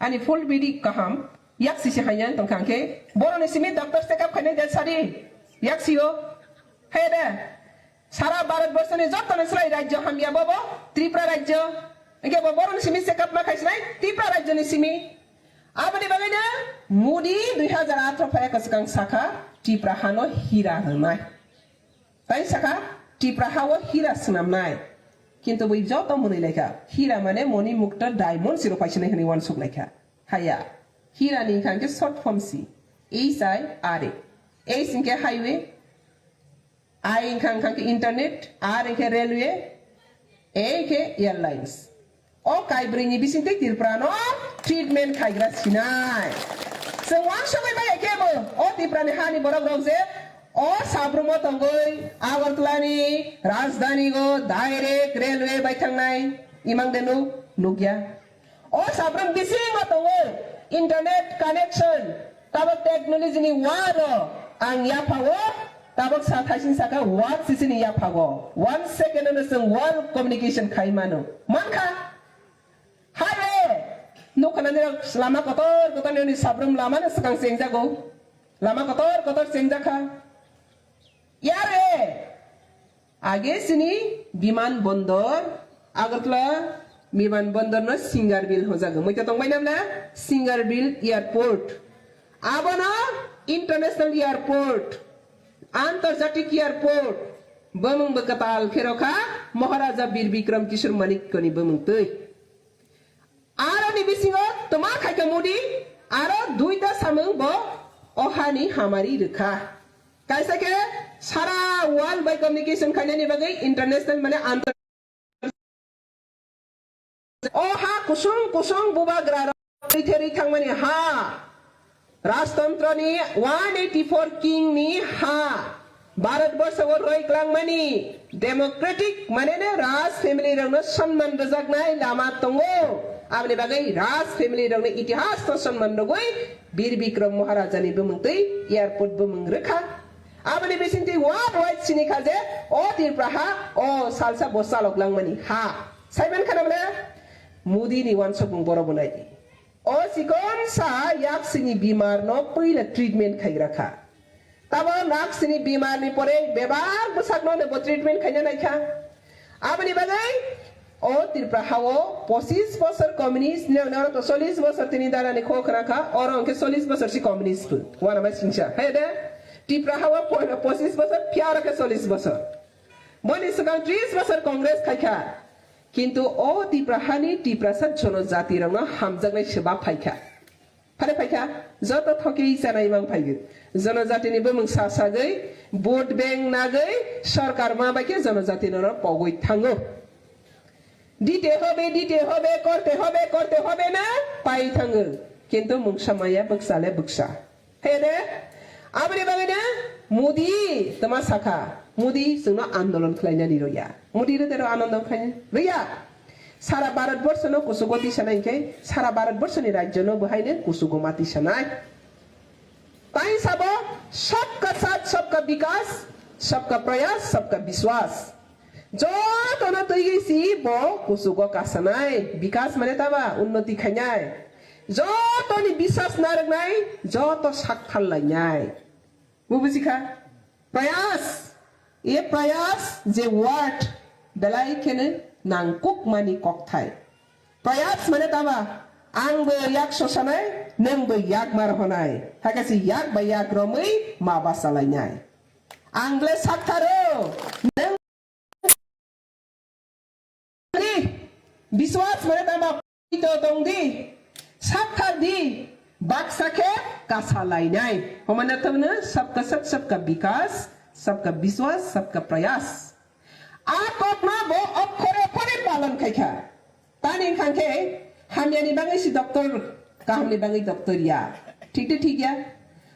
Ani full body kaham yaksi se khaina tongkha khe. Boroni simi doctor check up khainai de sadi. Yaksio. Hai de. Sara Bharat Borsoni jottoni slai rajyo hamya bobo Tripura rajyo. Engke bo boroni simi check up ma khaisnai Tripura rajyoni simi. Aboni bagwino Modi dui hazar atharo phaiyakha swkang sakha Tripura hano hira rwnai. Tai sakha Tripura hao hira swnamnai. Kintu bui joto mwnwi laikha. Hira mane moni mukta diamond siro paisinai hwnwi wansuk laikha. Haya. Hira ni hwnkha khe short form si. H I R A. H hwnkhe highway. I hwnkha, hwnkha khe internet, R hwnkhe railway, A hwnkhe airlines. O kaibrwi ni bisingtwi Tripura no treatment khaigra sinai. Chwng wansugwi maya khe bo o Tripura ni hani borok rok je o sabrumo tongwi Agartala ni rajdhani go direct railway bai thangnai imang de nuk nukya. O sabrum bisingo tongo internet connection, tabok technology ni waro ang yaphao, tabok sa thaisin saka world sisi ni yaphao. One second no chwng world communication khai mano. Mankha? Hare! Nukhanani rok lama kotor kotor ni sabrum lama no swkang chengjago. Lama kotor kotor chengjakha. Yare! Age sini biman bondor, Agartala biman bondor no Singarbil hojago. Muita tongbai namla Singarbil Airport. Abono International Airport, Antarjatik Airport, bwmwng bwkatal kherokha Maharaja Bir Bikram Kishore Manikya ni bwmwng twi. Aro ni bisingo toma khaikha Modi, aro duita samung bo o hani hamari rwkha. Kaisa khe sara world bai communication khainani bagwi international mane antar-, o ha kusung kusung bubagra rok theri thangmani ha. Rajtantrani one eighty four king ni ha, Bharat Borsho o roi klangmani democratic mane ne Raj family rokno sonman rwjaknai lama tongo. Aboni bagwi Raj family rokno itihas no sonman rwgwi Bir Bikram Maharaja ni bumung twi airport bumung rwkha. Aboni bisingtwi world wide sini kha je o Tripura ha o salsa bo chalok langmani ha. Saiman khana bole Modi ni wansukmung borok bo nai di. O chikon sa yaksini bimar no puila treatment khaigra kha. Tabo yaksini bimar ni pore bebak bwsak no bo treatment khaina nai kha. Aboni bagwi O Tripura hao pochis bosor communist, nini oro to chollish bosor tini darani kho khna kha, oro hwnkhe chollish bosor si communist bo. Wana bai singsa. He de, Tripura hao po-, pochis bosor, phiya oro khe chollish bosor. Boni swkang tris bosor Congress khai kha. Kintu o Tripura hani Tiprasa jonojati rokno hamjaknai swba phai kha. Phare phaikha, joto thokwi chanai mang phaigo. Jonojatini bumung sa sagwi, vote bank nagwi, sorkar ma bai khe jonojatino no pogwi thango. Dite hobe, dite hobe, korte hobe, korte hobe na pai thango. Kintu mungsa maya bwksa le bwksa. He de, aboni bagwi na Modi tama sakha, Modi chwngno andolon khlainani rwya. Modi rwde rw andolon khlainani rwya. Sara Bharat borshono kuchugo tisanai hinkhe, sara Bharat borshoni rajyono bohaino kuchugo ma tisanai. Tai sabo, sabka saath, sabka vikas, sabka prayas, sabka biswas. Jotono twiwi si bo kuchugo kasanai. Vikas mane tama unnoti khainai. Jotoni biswas narwknai, joto sakthar lainai. Bo buji kha? Prayas. E prayas je word belai kheno nangkukmani kokthai. Prayas mane tama, ang bo yak sosanai, nwng bo yak mar honai. Hakhe si yak bai yak romwi ma bachalainai. Ang ble saktharo, nwng di, biswas mane tama, to tong di, sakthar di, baksa khe kasa lainai. Homana tongno sabka sat, sabka bikas, sabka biswas, sabka prayas. A kokno bo okhore okhore palon khai kha. Tani wngkha khe hamyani bagwi si doctor, kahamni bagwi doctor ya. Thik de thik ya?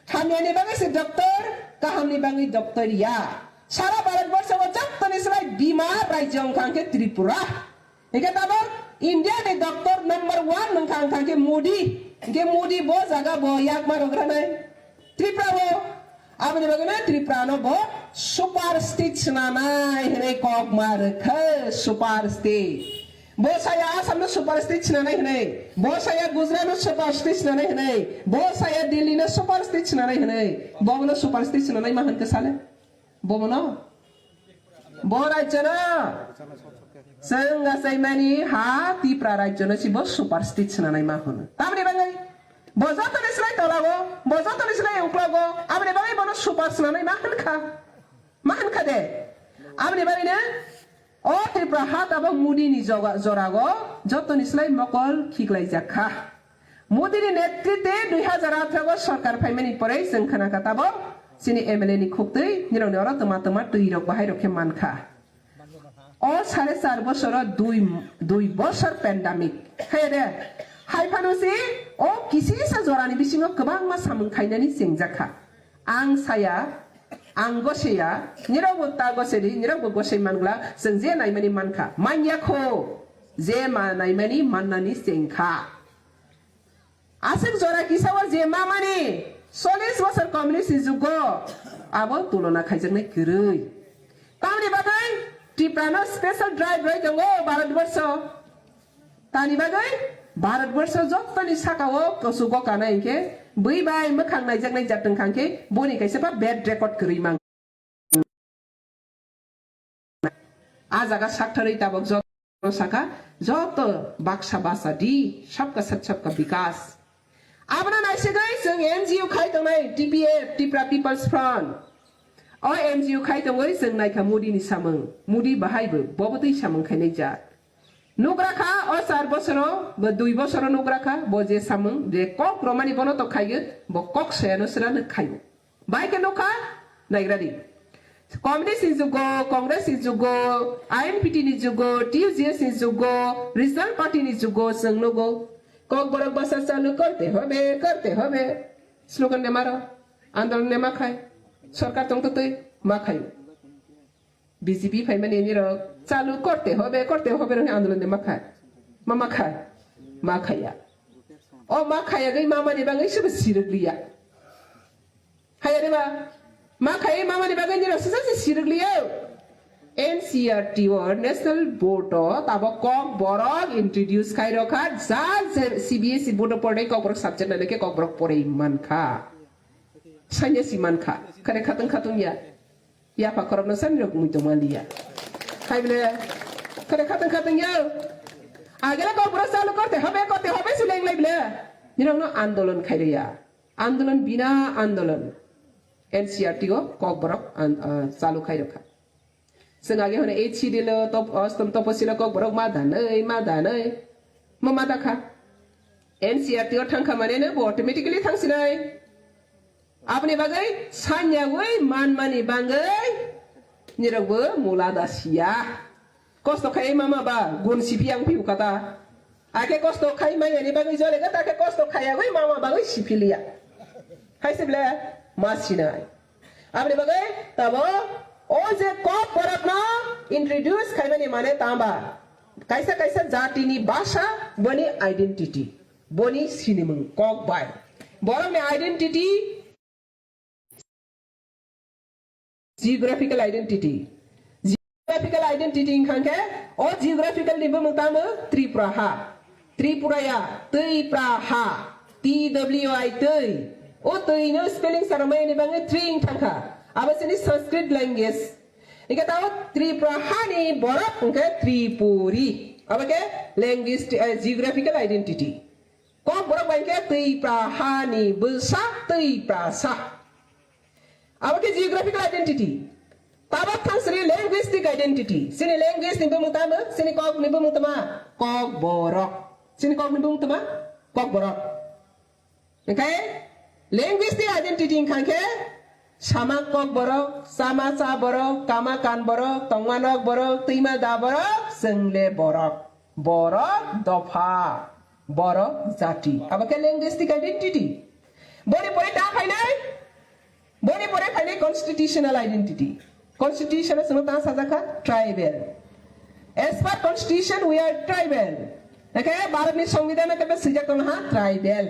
Hamyani bagwi si doctor, kahamni bagwi doctor ya. Sara Bharat borsho o jottoni slai bima rajyo wngkha khe Tripura. Hingke tabok India ni doctor number one wngkha, wngkha khe Modi. Hingke Modi bo jaga bo yakma rogranai Tripura o. Aboni bagwi no Tripura no bo super state swnanai hinui kok ma rwkha, super state. Bo saya Assam no super state swnanai hinui, bo saya Gujarat no super state swnanai hinui, bo saya Delhi no super state swnanai hinui, bo no super state swnanai ma hinkhe sale. Bo bono? Bo rajyono chwng achaimani ha Tipra rajyono si bo super state swnanai ma hwno. Tamni bagwi bo jotoni slai tolago, bo jotoni slai uklogo, aboni bagwi bono super swnanai ma hwnkha. Ma hwnkha de? Aboni bagwino o Tripura ha tabok Modi ni joga-, jorago jotoni slai mokol khiklaijak kha. Modi ni netritwe dui hazar atharo o sorkar phaimani pore chwng khna kha tabok chini M L A ni khuktwi nirokni oro twma twma twi rok bahai rok khe man kha. O sare char bosoro dui, dui bosor pandemic. Hai de, hai phano si o kisisa jorani bisingo kwbangma samung khainani chengjak kha. Ang saya, ang goseya, nirok bo ta goseri, nirok bo gosei mangla, chwng je naimani mankha. Manya kho, je ma naimani mannani chengkha. Aswk jora kisa o je mamani, chollish bosor communist ni jugo, abo tulona khaijaknai kwrwi. Tamni bagwi Tripura no special drive roi tongo Bharat borsho. Tani bagwi Bharat borsho jottoni saka o kuchugo kanai hinkhe bui bai mwkhang naijaknai jat wngkha hinkhe boni kaisa ba bad record kwrwi mang. A jaga saktharwi tabok joto saka joto baksa basa di sabka sat sabka bikas. Abono naisigwi chwng N G O khai tongnai T P F, Tripura People's Front. O N G O khai tongwi chwng naikha Modi ni samung. Modi bahai bo, bobo twi samung khainai jat. Nugra kha o char bosoro, bo dui bosoro nugra kha, bo je samung, je kok romani bono to khaio, bo kok sayano srano khaio. Bai khe nokha, naigra di. Communist ni jugo, Congress ni jugo, I N P T ni jugo, T U G S ni jugo, Regional Party ni jugo, chwng nugo. Kokborok basa chalu korte hobe, korte hobe. Slogan ne maro, andolon ne makhai. Sorkar tong totoi, makhai. B J P phaimani nirok chalu korte hobe, korte hobe rokni andolon de makha. Ma makha? Makhaya. O makhaya gai mamani bagwi sebo sirikliya. Haya de ba? Makhai mamani bagwi nirok sisa se sirikliya. N C E R T o National Board o tabo kokborok introduce khai rokha, ja je C B S E board o pornai kokborok subject nai ke kokborok porei mankha. Sanya si mankha. Khare khatung khatung ya. Yapha khorokno sani rok mui tongma liya. Hai bole, Kare khatang khatang ya. Agela kok bura salu korte hobe korte hobe suleng lai bile. Nirang no andolon khairiya. Andolon bina andolon. N C R T o kok borok an-, ah, salu khairokha. Seng age hone H C D lo top ostom topo silo kok borok ma danai ma danai. Ma ma dakha. N C R T o thangkha mane no bo automatically thangsinai. Aboni bagwi sanyagwi manmani bagwi nirokbo mula da siya. Kosto khai mama ba gun sipi ang piu kata. Ake kosto khai maya ni bagwi jole kata ke kosto khayagwi mama bagwi sipiliya. Hai se ble ma sinai. Aboni bagwi tabo o je kok borok no introduce khaimani mane tamba. Kaisa kaisa jati ni basa boni identity. Boni sinimung kok bai. Borok ni identity, geographical identity. Geographical identity wngkha khe o geographical ni bumung tamo Tripura ha. Tripura ya, twi pra ha. T W I twi. O twi no spelling saramai ni bangwi twi wng thangkha. Abo sini Sanskrit language. Hingke tamo Tripura hani borok hingke Tripuri. Abo ke language, eh, geographical identity. Kokborok bai khe twi pra hani bwsa twi pra sa. Abo khe geographical identity. Tabok thang sini linguistic identity. Sini language ni bumung tamo, sini kok ni bumung tama, Kokborok. Sini kok ni bumung tama, Kokborok. Hingkhe linguistic identity wngkha khe sama kok borok, sama cha borok, kama kan borok, tongma nok borok, twima da borok, chwngle borok. Borok dopha, borok jati. Abo khe linguistic identity. Boni pore ta phainai? Boni pore phainai constitutional identity. Constitution o chwngno ta sajakha tribal. As per constitution we are tribal. Ekhe Bharat ni Songbidan o khe swijak tong ha tribal.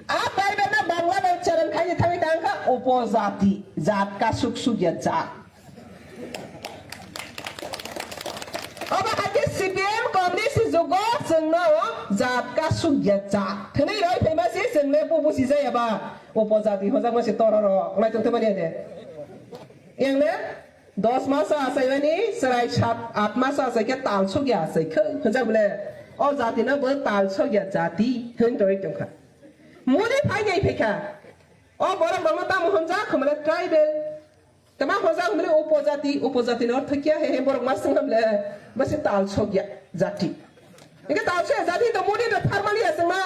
A tribal no Bangla bai ucharon khai thangwi tang kha upojati, jat kasuk suk ya jat. Obo hai khe C P M communist jugo chwngno jat kasuk ya jat hwnwi roi phaima se chwngle bubusi jaya ba upojati hwnjakma se tororo naitok thumani de. Engle dos maso achaimani chwrai sat at maso achai khe tal sogya achai khe hwnjak bole o jati no bo tal sogya jati hwn tongwi tongkha. Muni phai nai phaikha. O borok rokno tamo hwnjak khumale tribal. Tama hwnjak khumale upojati, upojati no ortho kya he he borok ma swngkha bole basi tal sogya jati. Inke tal sogya jati to muni to pharmani aswngma.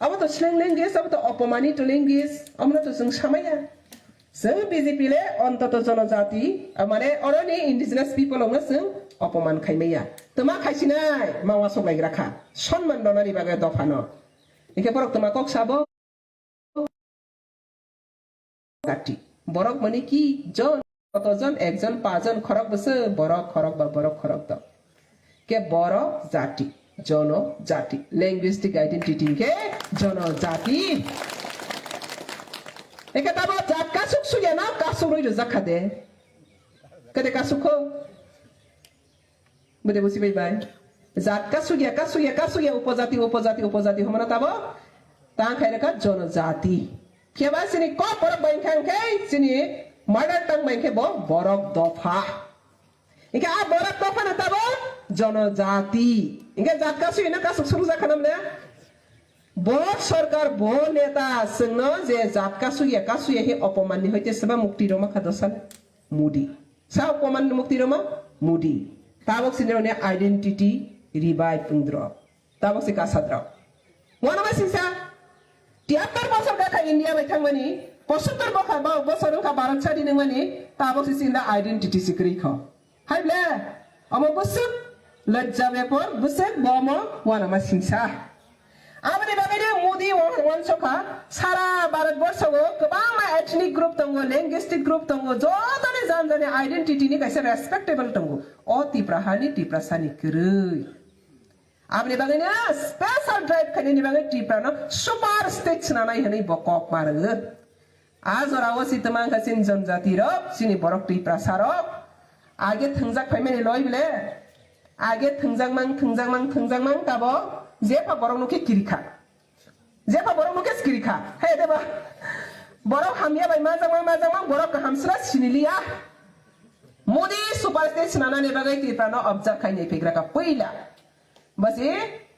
Abo to slang language, abo to opomani to language, amo to swng samaya. Chwng B J P le ontoto jonojati, ah, mane oroni indigenous people rokno chwng opoman khaimaya. Twma khaisinai mawa soklaigra kha. Sonman donani bagwi dophano. Hingke borok twma kok sabo. Jati. Borok mani ki jon, koto jon, ekjon, pajon, khorok bwswk, borok khorok ba borok khorok dok. Ke borok jati, jono jati, linguistic identity ke jono jati. Eke tabo jat kasuk suya na kasuk roi rojak kha de. Kede kasuk kho? Bwde busi bai bai. Jat kasuk ya, kasuk ya, kasuk ya, upojati, upojati, upojati, homana tabo? Tang khai reka jono jati. Keba sini kok borok bai kha khe sini mother tongue bai khe bo borok dopha. Hingke a borok dopha no tabo jonojati. Hingke jat kasui no kasuk suru jakha namle. Bo sorkar bo neta sengno je jat kasui ya kasui ya he opoman ni hoite seba mukti roma kha dosa Modi. Sa opoman ni mukti roma Modi. Tabok sini roni identity revive pungdro. Tabok si kasadrok. Wana ma sisa. Tiyatar bosor gakha India bai thangmani. Posottor bokha ba bosor wngkha Bharat sadi nangmani. Tabok si sinda identity si kwrwi kho. Hai ble. Omo bwswk lajja bepor bwswk bomo wana ma sisa. Aboni bagwi no Modi wan-, wansokha sara Bharat borsho o kwbangma ethnic group tongo, linguistic group tongo, jotoni jan jani identity ni kaisa respectable tongo. O Tipra hani Tiprasa ni kwrwi. Aboni bagwi no special drive khainani bagwi Tripura no super state swnanai hwnwi bo kok ma rwngo. A jora o si twmang kha chini jonjati rok, chini borok Tiprasa rok. Age thwngjak phaimani loi bile. Age thwngjak mang, thwngjak mang, thwngjak mang tabo jepha borok no khe kiri kha. Jepha borok no khe kiri kha. He deba. Borok hamya bai majak mang, majak mang, borok kaham sra siniliya. Modi super State swnamnani bagwi Tripura no observe khainai phaikha puila. Basi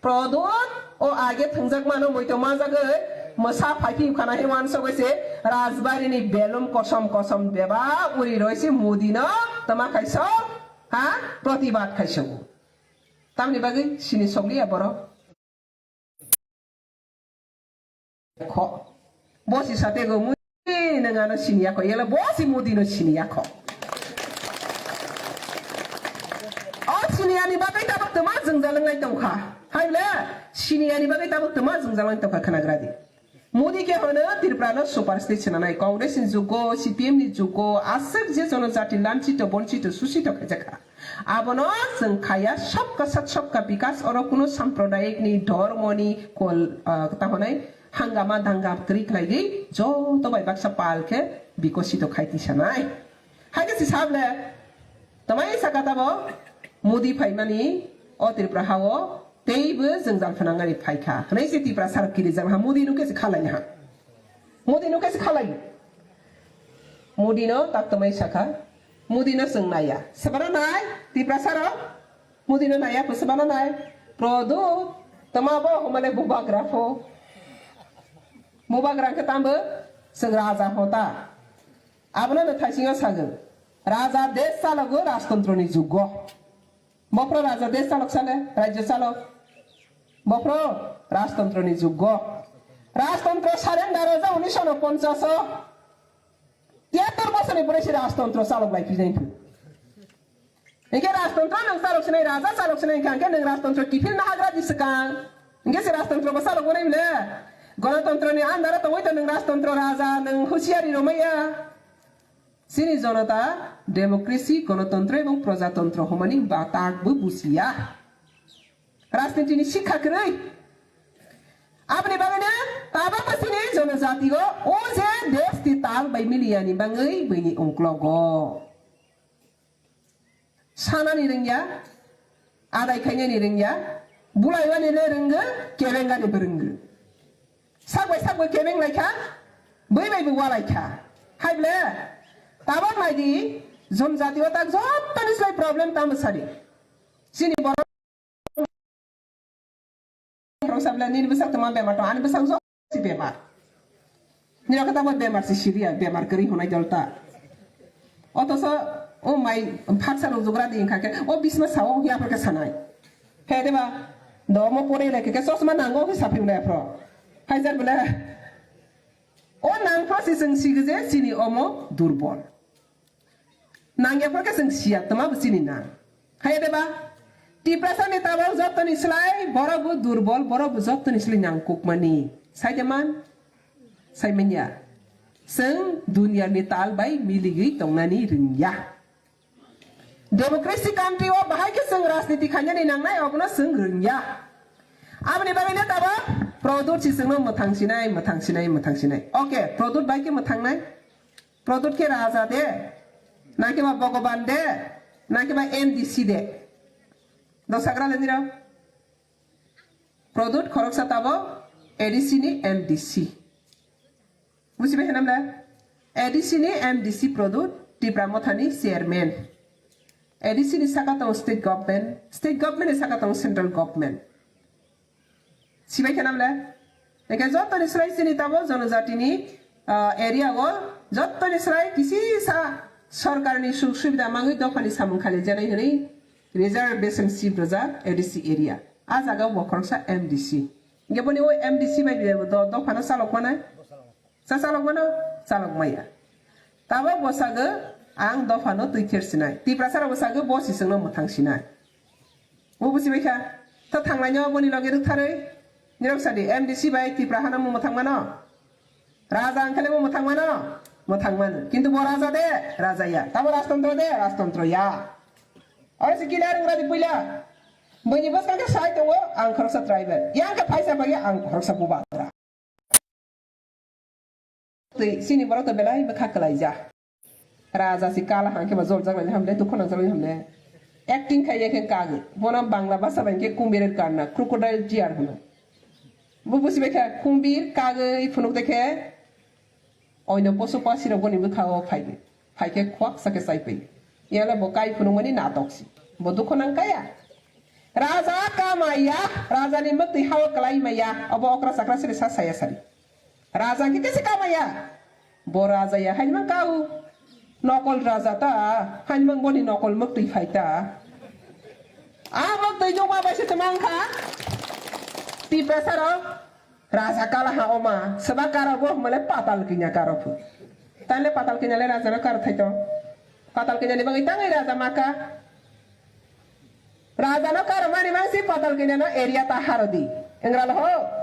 Prodot o age thwngjak mano, muito majagwi mwsa phaiphiyuk khana he wansogwi se Rajbari ni belum kosom kosom beba uri roi se Modi no tama khaisok, ha, protibad khaisok. Tamni bagwi sini sokliya borok. Kho. Bo si sate go mui nang ano siniya kho. Yala bo si Modi no siniya kho. O siniya ni bagwi tabuk tama jwngjal wngnai tongkha. Hai le siniya ni bagwi tabuk tama jwngjal wngnai tongkha khanagra di. Modi khe hono Tripura no super state swnanai. Congress ni jugo, C P M ni jugo, aswk je jonojati lanchito, bonchito, suchito khaijak kha. Abono chwng khaya sabka sath sabka bikas, oro kuno sampradayik ni, dhormo ni kol, ah, ta hwnai hangama dangam kwrwi khlaigwi joto bai baksa pal khe bikosito khai tisanai. Hai khe si sable, tamai saka tabo Modi phaimani o Tripura hao teibo jwngjal phnangani phaikha hwnwi se Tripura sarok kirijak ha, Modi no khe se khalai ha. Modi no khe se khalai. Modi no tak tamai sakha. Modi no chwng naiya. Sebana nai, Tiprasa rok. Modi no naiya, sebana nai. Prodo, tama bo homale bubagra pho. Bubagra khe tambo chwng raja hota. Abono no thaisingo sagwng. Raja desh chalogo rajtontro ni jugo. Bophro raja desh chalok sale, rajyo chalok. Bophro rajtontro ni jugo. Rajtontro surrender o ja unisho ponchas o. Tiyattor bosor ni pore se rajtontro chalok lai phi jai phu. Hingke rajtontro nang chalok sinai, raja chalok sinai hingke hingke nang rajtontro kiphil nahagra di swkang. Hingke se rajtontro bo chalok bo nai bile. Gonotontro ni andaro tongoi to nang rajtontro raja, nang husiari romaya. Chini jonota, democracy, gonotontro ebong projatontro hwnmani batak bo busiya. Rajniti ni sikha kwrwi. Aboni bagwino tabukbo chini jonojati o, o je desh ni tal bai miliya ni bagwi buini ungklogo. Sanani rwngya, adai khainani rwngya, bulaiwani le rwngwi, kebengani bo rwngwi. Sak bai sak bai kebeng lai kha, bui bai bo walai kha. Hai ble, tabuk nai di, jonojati o tak jottoni slai problem tamo sadi. Chini borok Rok sabla nini bwsak tongma bemar tong, ani bwsak joto si bemar. Nini khe tamo bemar si siriya, bemar kwrwi hwnai dol ta. Otoso o mai phaksa rok jugra di wngkha khe, o bisma sao ya phar khe sanai. He de ba, domo pore le khe chosma nango khe saphi mwnai phro. Hai jar bole. O nang phro si chwng si gje chini omo durbol. Nangya phano khe chwng siya, tma bo chini nang. Haiya de ba? Tiprasa ni tabuk jottoni slai, borok bo durbol, borok bo jottoni slai nangkukmani. Sai de man? Sai manya. Chwng dunya ni tal bai miligwi tongnani rwngya. Democracy country o bahai khe chwng rajniti khainani nangnai, obono chwng rwngya. Aboni bagwi no tabuk Prodot si chwngno mwthang sinai, mwthang sinai, mwthang sinai. Okay, Prodot bai khe mwthangnai? Prodot khe raja de, na khe ba Bhogoban de, na khe ba M D C de? Dosagra le nirok. Prodot khoroksa tabo A D C ni M D C. Bujibai hwnam le? A D C ni M D C Prodot Tipra Motha ni chairman. A D C ni saka tongo state government, state government ni saka tongo central government. Sibai khe namle? Eke jottoni srai chini tabo jonojatini, ah, area o jottoni srai kisisa sorkarni suk subida mangwi dophani samung khalijanai hwnwi reservation sip rwjak A D C area. A jaga o bo khoroksa M D C. Hingke boni o M D C bai do-, dophano chalok manai? Sa chalok mano? Chalok maya. Tabok bo sago ang dophano twi ther sinai. Tiprasa rok bo sago bo si chwngno mwthang sinai. Bo busi bai kha. To thanglai no boni loge rwktharwi. Nirok sadi M D C bai Tipra hano mo mwthang mano. Raja ang khe le mo mwthang mano. Mwthang mano. Kintu bo raja de, raja ya. Tabo rajtontro de, rajtontro ya. Oro si kila rwng radi puila. Bini bwskang khe sai tongo ang khoroksa tribal. Yang khe phaisa bai ang khoroksa bubagra. Tei chini borok to belai bwkha kwlaija. Raja si kala hang khe ba jol jak nai hamle, dukho nang jak nai hamle. Acting khai ya khe kagwi. Bono Bangla bhasha bai khe kumbir kanna, crocodile tear hwno. Bo busi bai kha kumbir kagwi phunuk de khe oino posu pasi rok boni bwkha o phai. Phai khe khwak sa khe chai pai. Yale bo kai phunukmani natok si. Bo dukho nang kaya. Raja kamaya, raja ni mwktwi hao kwlai maya, obo okra chakra siri sa saya sari. Raja khe kese kamaya. Bo raja ya hainmang kau. Nokol raja ta, hainmang boni nokol mwktwi phai ta. A mwktwi jokma bai se twmang kha. Tiprasa rok. Raja kala ha oma, seba karo bo hmale patal kinya karo phu. Tale patal kinya le raja no karo thaito. Patal kinya ni bagwi tangai raja maka. Raja no karo mani mangsi patal kinya no area ta harodi. Engra lo ho.